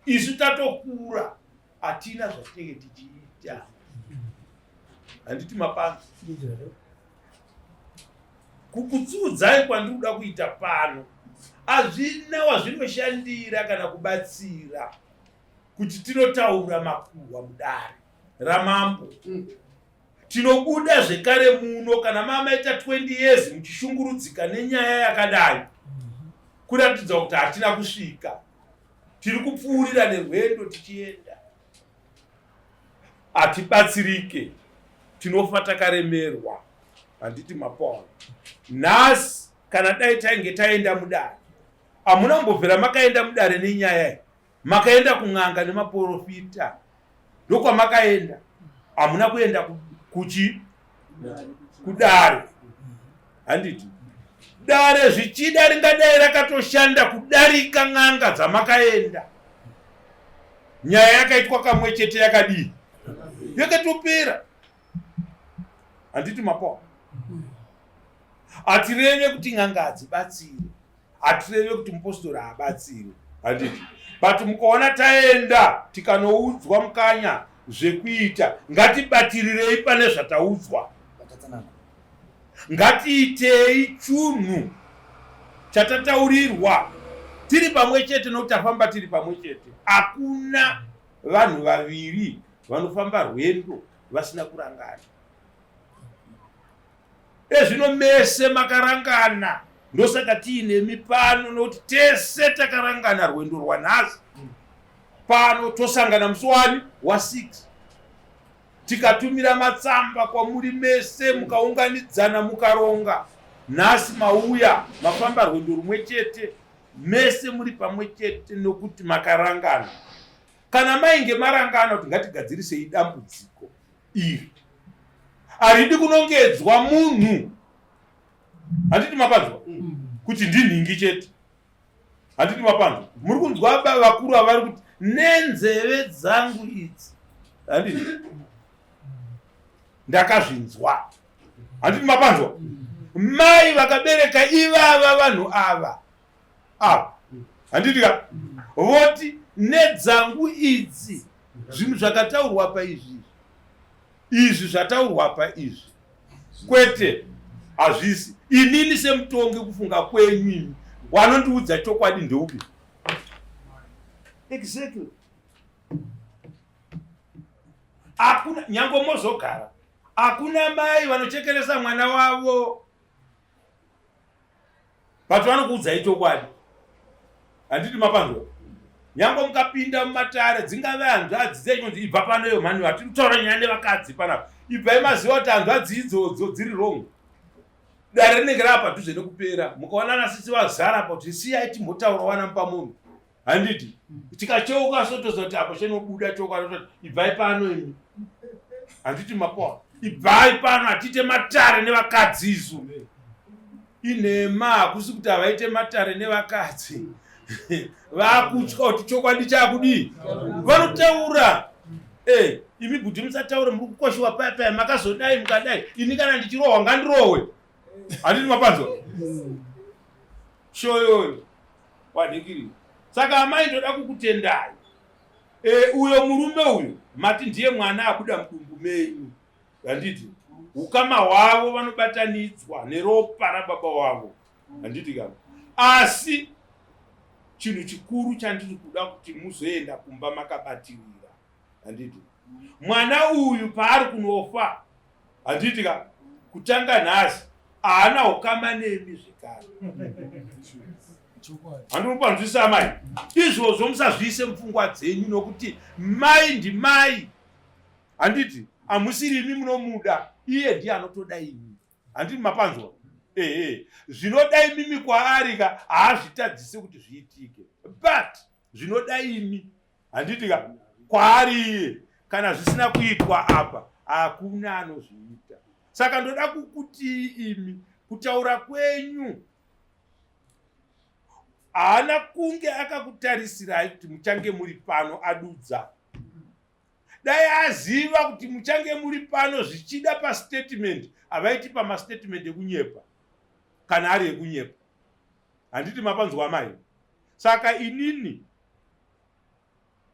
isu tatokura hatina zvatinenge tichiita, handiti mapano? Kukutsuudzai kwandiri kuda kuita pano hazvina wazvinoshandira kana kubatsira kuti tinotaura makuhwa mudare ramambo. Tinobuda zvekare muno kana mamaita 20 years muchishungurudzika nenyaya yakadai, kuratidza kuti hatina kusvika, tiri kupfuurira nerwendo tichienda, hatibatsirike, tinofa takaremerwa, handiti mapona? Nhasi kana dai tainge taenda mudare, hamuna kumbobvira makaenda mudare nenyaya iyi, makaenda kun'anga nemaporofita, ndokwamakaenda, hamuna kuenda kuchi kudare, handiti? Dare zvichida ringadai rakatoshanda kudarika n'anga dzamakaenda. Nyaya yakaitwa kamwe chete yakadii, yakatopera, handiti mapoa? Hatireve kuti n'anga hadzibatsire, hatireve kuti mupostori haabatsire, handiti? But mukaona taenda tikanoudzwa mukanya zvekuita, ngatibatirirei pane zvataudzwa, ngatiitei chunhu chatataurirwa tiri pamwe chete, nokuti tafamba tiri pamwe chete. Hakuna vanhu vaviri vanofamba rwendo vasina kurangana. Ezvino mese makarangana ndosaka tiinemi pano nokuti tese takarangana rwendo rwanhasi pano tosangana musi wani wa6 tikatumira matsamba kwamuri mese mukaunganidzana mukaronga nhasi mauya mafamba rwendo rumwe chete mese muri pamwe chete nokuti makarangana kana mainge marangana kuti ngatigadzirisei dambudziko iri haridi kunongedzwa munhu handiti mapanzwa mm. kuti ndinhingi chete handiti mapanzwa muri kunzwa vakuru avari kuti nenzeve dzangu idzi handiti ndakazvinzwa handiti mapanzwa mai vakabereka ivava vanhu ava ava handiti ka voti nedzangu idzi zvinhu zvakataurwa pa izvi izvi zvataurwa pa izvi kwete hazvisi inini semutongi kufunga kwenyu imi wanondiudza chokwadi ndeupi exactly hakuna nyange mozogara hakuna mai vanochekeresa mwana wavo but vanokuudzai chokwadi handiti mapanzwa nyange mukapinda mumatare dzingave hanzvadzi dzenyonzi ibva pano iyo mhani vatiri kutaura nyaya nevakadzi panapa ibvai maziva kuti hanzvadzi idzodzo dziri wrong dare rinenge rava padhuze nekupera mukaona anasisi vazara pa kuti siyai timbotaura wana mupamunhu handiti tikacheuka so toziva kuti apo chinobuda chokwadi ibvai pano imi handiti mapoa ibvai pano hatiite matare nevakadzi isu inhema hakusi kuti havaite matare nevakadzi vakutya kuti chokwadi chakudii vanotaura eh, imi bhudhi musataure muri kukoshiwa paya paya makazodai mukadai ini kana ndichirohwa ngandirohwe handiti mapanzwa shoyoyo wadikiri saka amai ndoda kukutendai e, uyo murume uyo mati ndiye mwana abuda mudumbu menyu handiti ukama hwavo vanobatanidzwa neropa rababa wavo handiti kana asi chinhu chikuru chandiri kuda kuti muzoenda kumba makabatirira handiti mwana uyu paari kunofa handiti ka kutanga nhasi haana ukama nemi zvekare handinopanzwisa amai izvozvo musazviise mupfungwa dzenyu nokuti mai ndimai handiti hamusiri imi munomuda iye ndiye anotoda imi handiti mapanzwa ehe zvinoda imimi kwaari ka haazvitadzise kuti zviitike but zvinoda imi handiti ka kwaari iye kana zvisina kuitwa apa hakuna anozviita saka ndoda kukutii imi kutaura kwenyu haana kunge akakutarisirai kuti muchange muri pano adudza dai aziva kuti muchange muri pano zvichida pastatement havaiti pamastatement ekunyepa kana ari ekunyepa handiti mapanzwa amai saka inini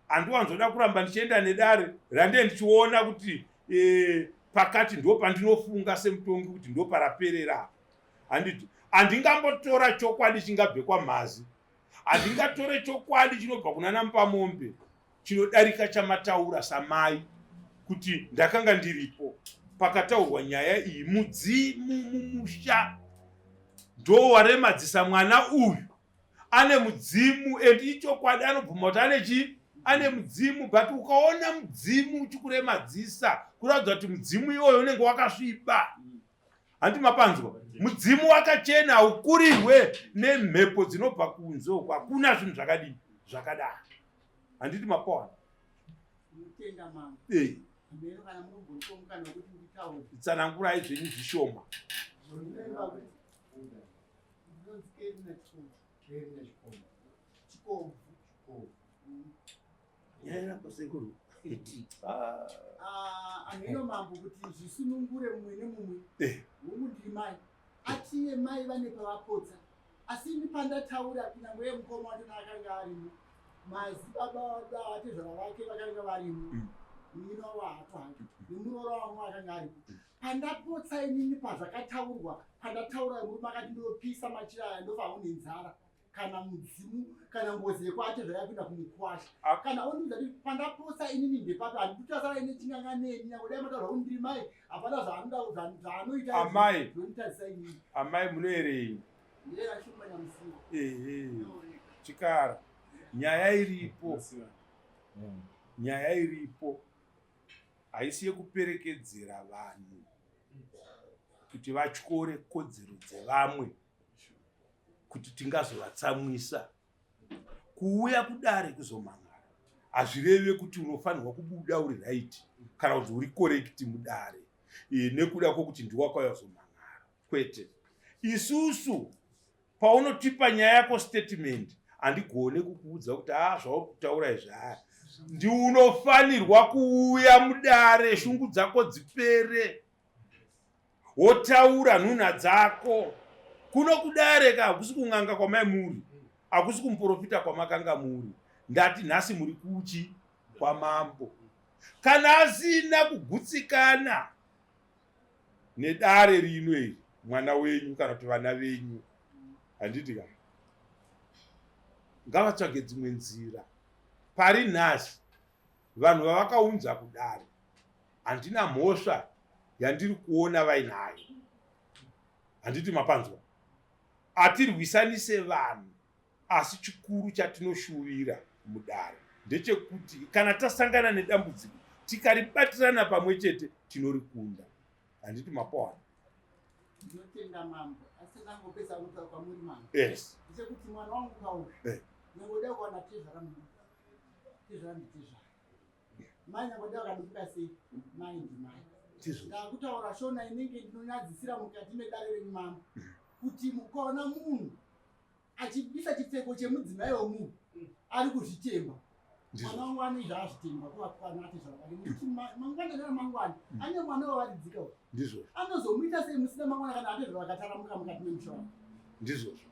handiwanzoda kuramba ndichienda nedare randee ndichiona kuti e, pakati ndo pandinofunga semutongi kuti ndo paraperera handiti handingambotora chokwadi chingabve kwamhazi handingatore chokwadi chinobva kuna namupamombe chinodarika chamataura samai kuti ndakanga ndiripo pakataurwa nyaya iyi mudzimu mumusha ndo waremadzisa mwana uyu ane mudzimu and ichokwadi anobvuma kuti ane chii ane mudzimu but ukaona mudzimu uchikuremadzisa kuratidza kuti mudzimu iwoyo unenge wakasviba handi mapanzwa mudzimu wakachena haukurirwe nemhepo dzinobva kunze uko hakuna zvinhu zvakadii zvakadaro handiti mapoa eh. tsanangurai zvenyu zvishoma Sekuru. Ah, ameno mambo kuti zvisunungure mumwe nemumwe eh. hongu ndiri mai atiye mai vane pavapotsa asi ini pandataura kunyange uye mukoma wacho akanga arimo mazibaba vatezvara vake vakanga varimo mm. munyina wavo hapo hake nemuroora wangu akanga aripo pandapotsa inini pazvakataurwa pandataura murume akati ndopisa machira aya ndofa une nzara. kana mudzimu kana ngozi yekwatezvara yakuenda kumukwasha kana ondiudza kuti pandapotsa inini ndepapi handikutasara ine chinganga neni nyange dai mataura kuti ndiri mai hapana zvaanoda zvaanoita amai zvonitadzisa inini amai munoerei ndiyera shumba nyamusiwa ehe chikara nyaya iripo nyaya iripo haisi yekuperekedzera vanhu kuti vatyore kodzero dzevamwe kuti tingazovatsamwisa kuuya kudare kuzomhan'ara hazvireve kuti unofanirwa kubuda uri right kana kuti uri correct mudare e, nekuda kwokuti ndiwakauya kuzomhan'ara kwete isusu paunotipa nyaya yako statement handigone kukuudza kuti a ah, zvauri kutaura izvi aya ndiunofanirwa kuuya mudare shungu dzako dzipere wotaura nhunha dzako kuno kudare ka hakusi kun'anga kwamai muri hakusi kumuprofita kwamakanga muri ndati nhasi muri kuchi kwamambo kana asina kugutsikana nedare rino iri mwana wenyu kana kuti vana venyu handiti ka ngavatsvage dzimwe nzira pari nhasi vanhu vavakaunza kudare handina mhosva yandiri kuona vainayo handiti mapanzwa atirwisanise vanhu asi chikuru chatinoshuvira mudare ndechekuti kana tasangana nedambudziko tikaribatirana pamwe chete tinorikunda handiti mapoana ndinotenda mambo asi ndangopesa kutaura kwamuri mambo yes ndechekuti mwana wangu kauyu eh. nyangoda kuwana tezvara muduku tezvara nditezvara mai nyangoda vakadukuka sei mai ndimai ndakutaura shona inenge ndinonyadzisira mukati medare renyu mambo kuti mukaona munhu achibisa chipfeko chemudzimai wemunhu ari kuzvitemba mwana wangu ane zvaazvitemba kuvakwana ati zvavake nekuti mangwana neramangwana ane mwana wavaridzika uyu ndizvo anozomuita sei musina mangwana kana ane zvavakataramuka mukati memusha wake ndizvozvo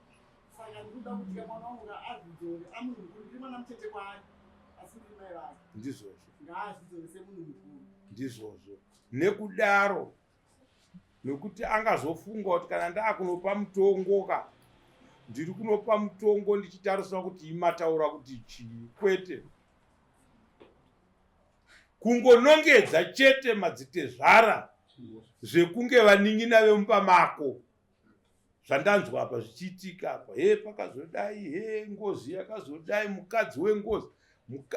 saka ndikuda kuti mwana wangu ngaazvidzore amunhu mukuru ndiri mwana muchete kwaari asi ndiri mai vake ndizvozvo ngaazvidzore semunhu mukuru ndizvozvo nekudaro nokuti angazofunga kuti kana ndaakunopa mutongo ka ndiri kunopa mutongo ndichitarisa kuti imataura kuti chii kwete kungonongedza chete madzitezvara zvekunge vanin'ina vemumba mako zvandanzwa apa zvichiitika apa he pakazodai he ngozi yakazodai mukadzi wengozi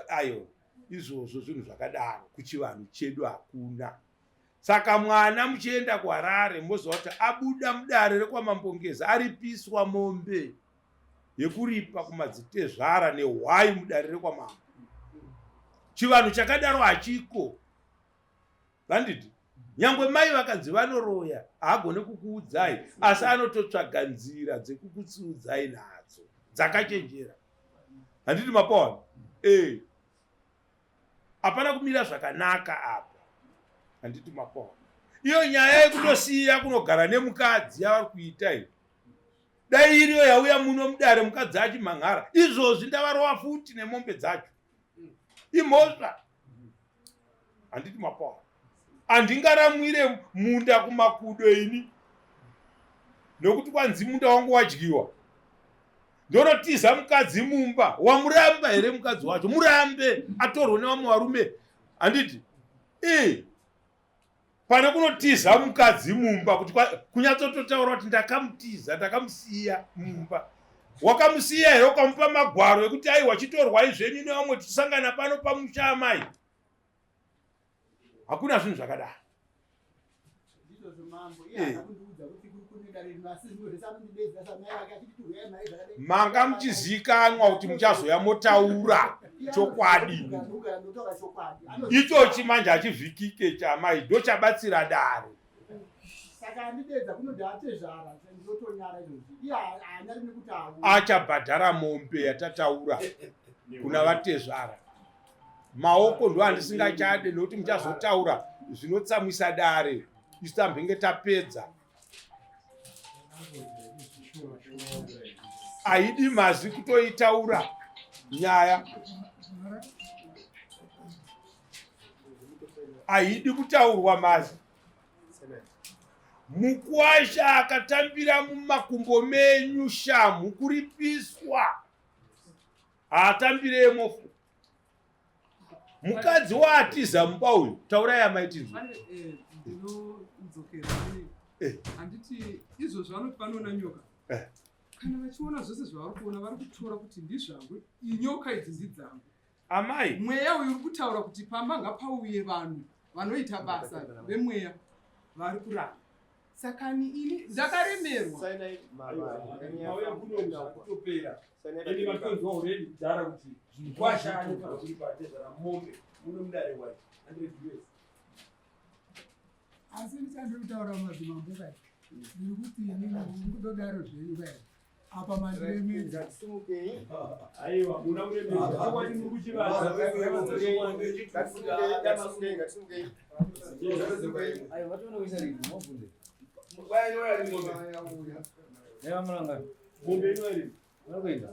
ayo izvozvo zvinhu zvakadaro kuchivanhu chedu hakuna saka mwana muchienda kuharare moziva kuti abuda mudare rekwamambongeza aripiswa mombe yekuripa kumadzitezvara nehwai mudare rekwamambo chivanhu chakadaro hachiko vanditi nyangwe mai vakanzi vanoroya haagone kukuudzai asi anototsvaga nzira dzekukutsiudzai nadzo dzakachenjera handiti mapawana ee hapana kumira zvakanaka apa handiti mapawana iyo nyaya yekutosiya kunogara nemukadzi yavari kuita iyo dai iriyo yauya muno mudare mukadzi achimhan'ara izvozvi ndavarova futi nemombe dzacho imhosva handiti mapawa handingaramwire munda kumakudo ini nokuti kwanzi munda wangu wadyiwa ndonotiza mukadzi mumba wamuramba here mukadzi wacho murambe atorwe nevamwe varume handiti ee pane kunotiza mukadzi mumba kuti kunyatsototaura kuti ndakamutiza ndakamusiya mumba wakamusiya here ukamupa magwaro ekuti aiwa chitorwai zvenyu nevamwe tichisangana pano pamusha amai hakuna zvinhu zvakadaro eh. manga muchizikanwa kuti muchazoya motaura chokwadi ichochi manje hachivhikike chamai ndochabatsira dare achabhadhara mombe yatataura kuna vatezvara maoko ndo andisingachade nokuti muchazotaura zvinotsamwisa dare isu tambenge tapedza haidi mazwi kutoitaura nyaya haidi kutaurwa mazwi Mukwasha akatambira mumakumbo menyu shamhu kuripiswa. Haatambiremo futi. Mukadzi waatiza mumba uyu, taurai amai tinzwe. Pane, eh, ndinodzokera pane Eh. handiti izvozvo vanoti vanoona nyoka Eh. kana vachiona zvose zvavari kuona vari kutora kuti ndizvangu inyoka idzi ndidzangu Amai. Mweya uyu uri kutaura kuti pamba ngapauye vanhu vanoita basa vemweya vari kuramba. Saka ni ini ndakaremerwa. Mauya kuno kutopera. Ende matonzwa already kudhara kuti mukwasha anofanira kuripa atezvara mombe muno mudare wacho 100 US. Asi ndichandiri kutaura madzimambo kai ndiri kuti inini ndikutodaro zvenyu kai apa mandiremedza. Aiwa, muna kuremedza. Chokwadi muri kuchivanza. Aiwa, vatoona kuisa ringi, mabvunze. Neva murangano. Mombe ino iri. Vari kuenda.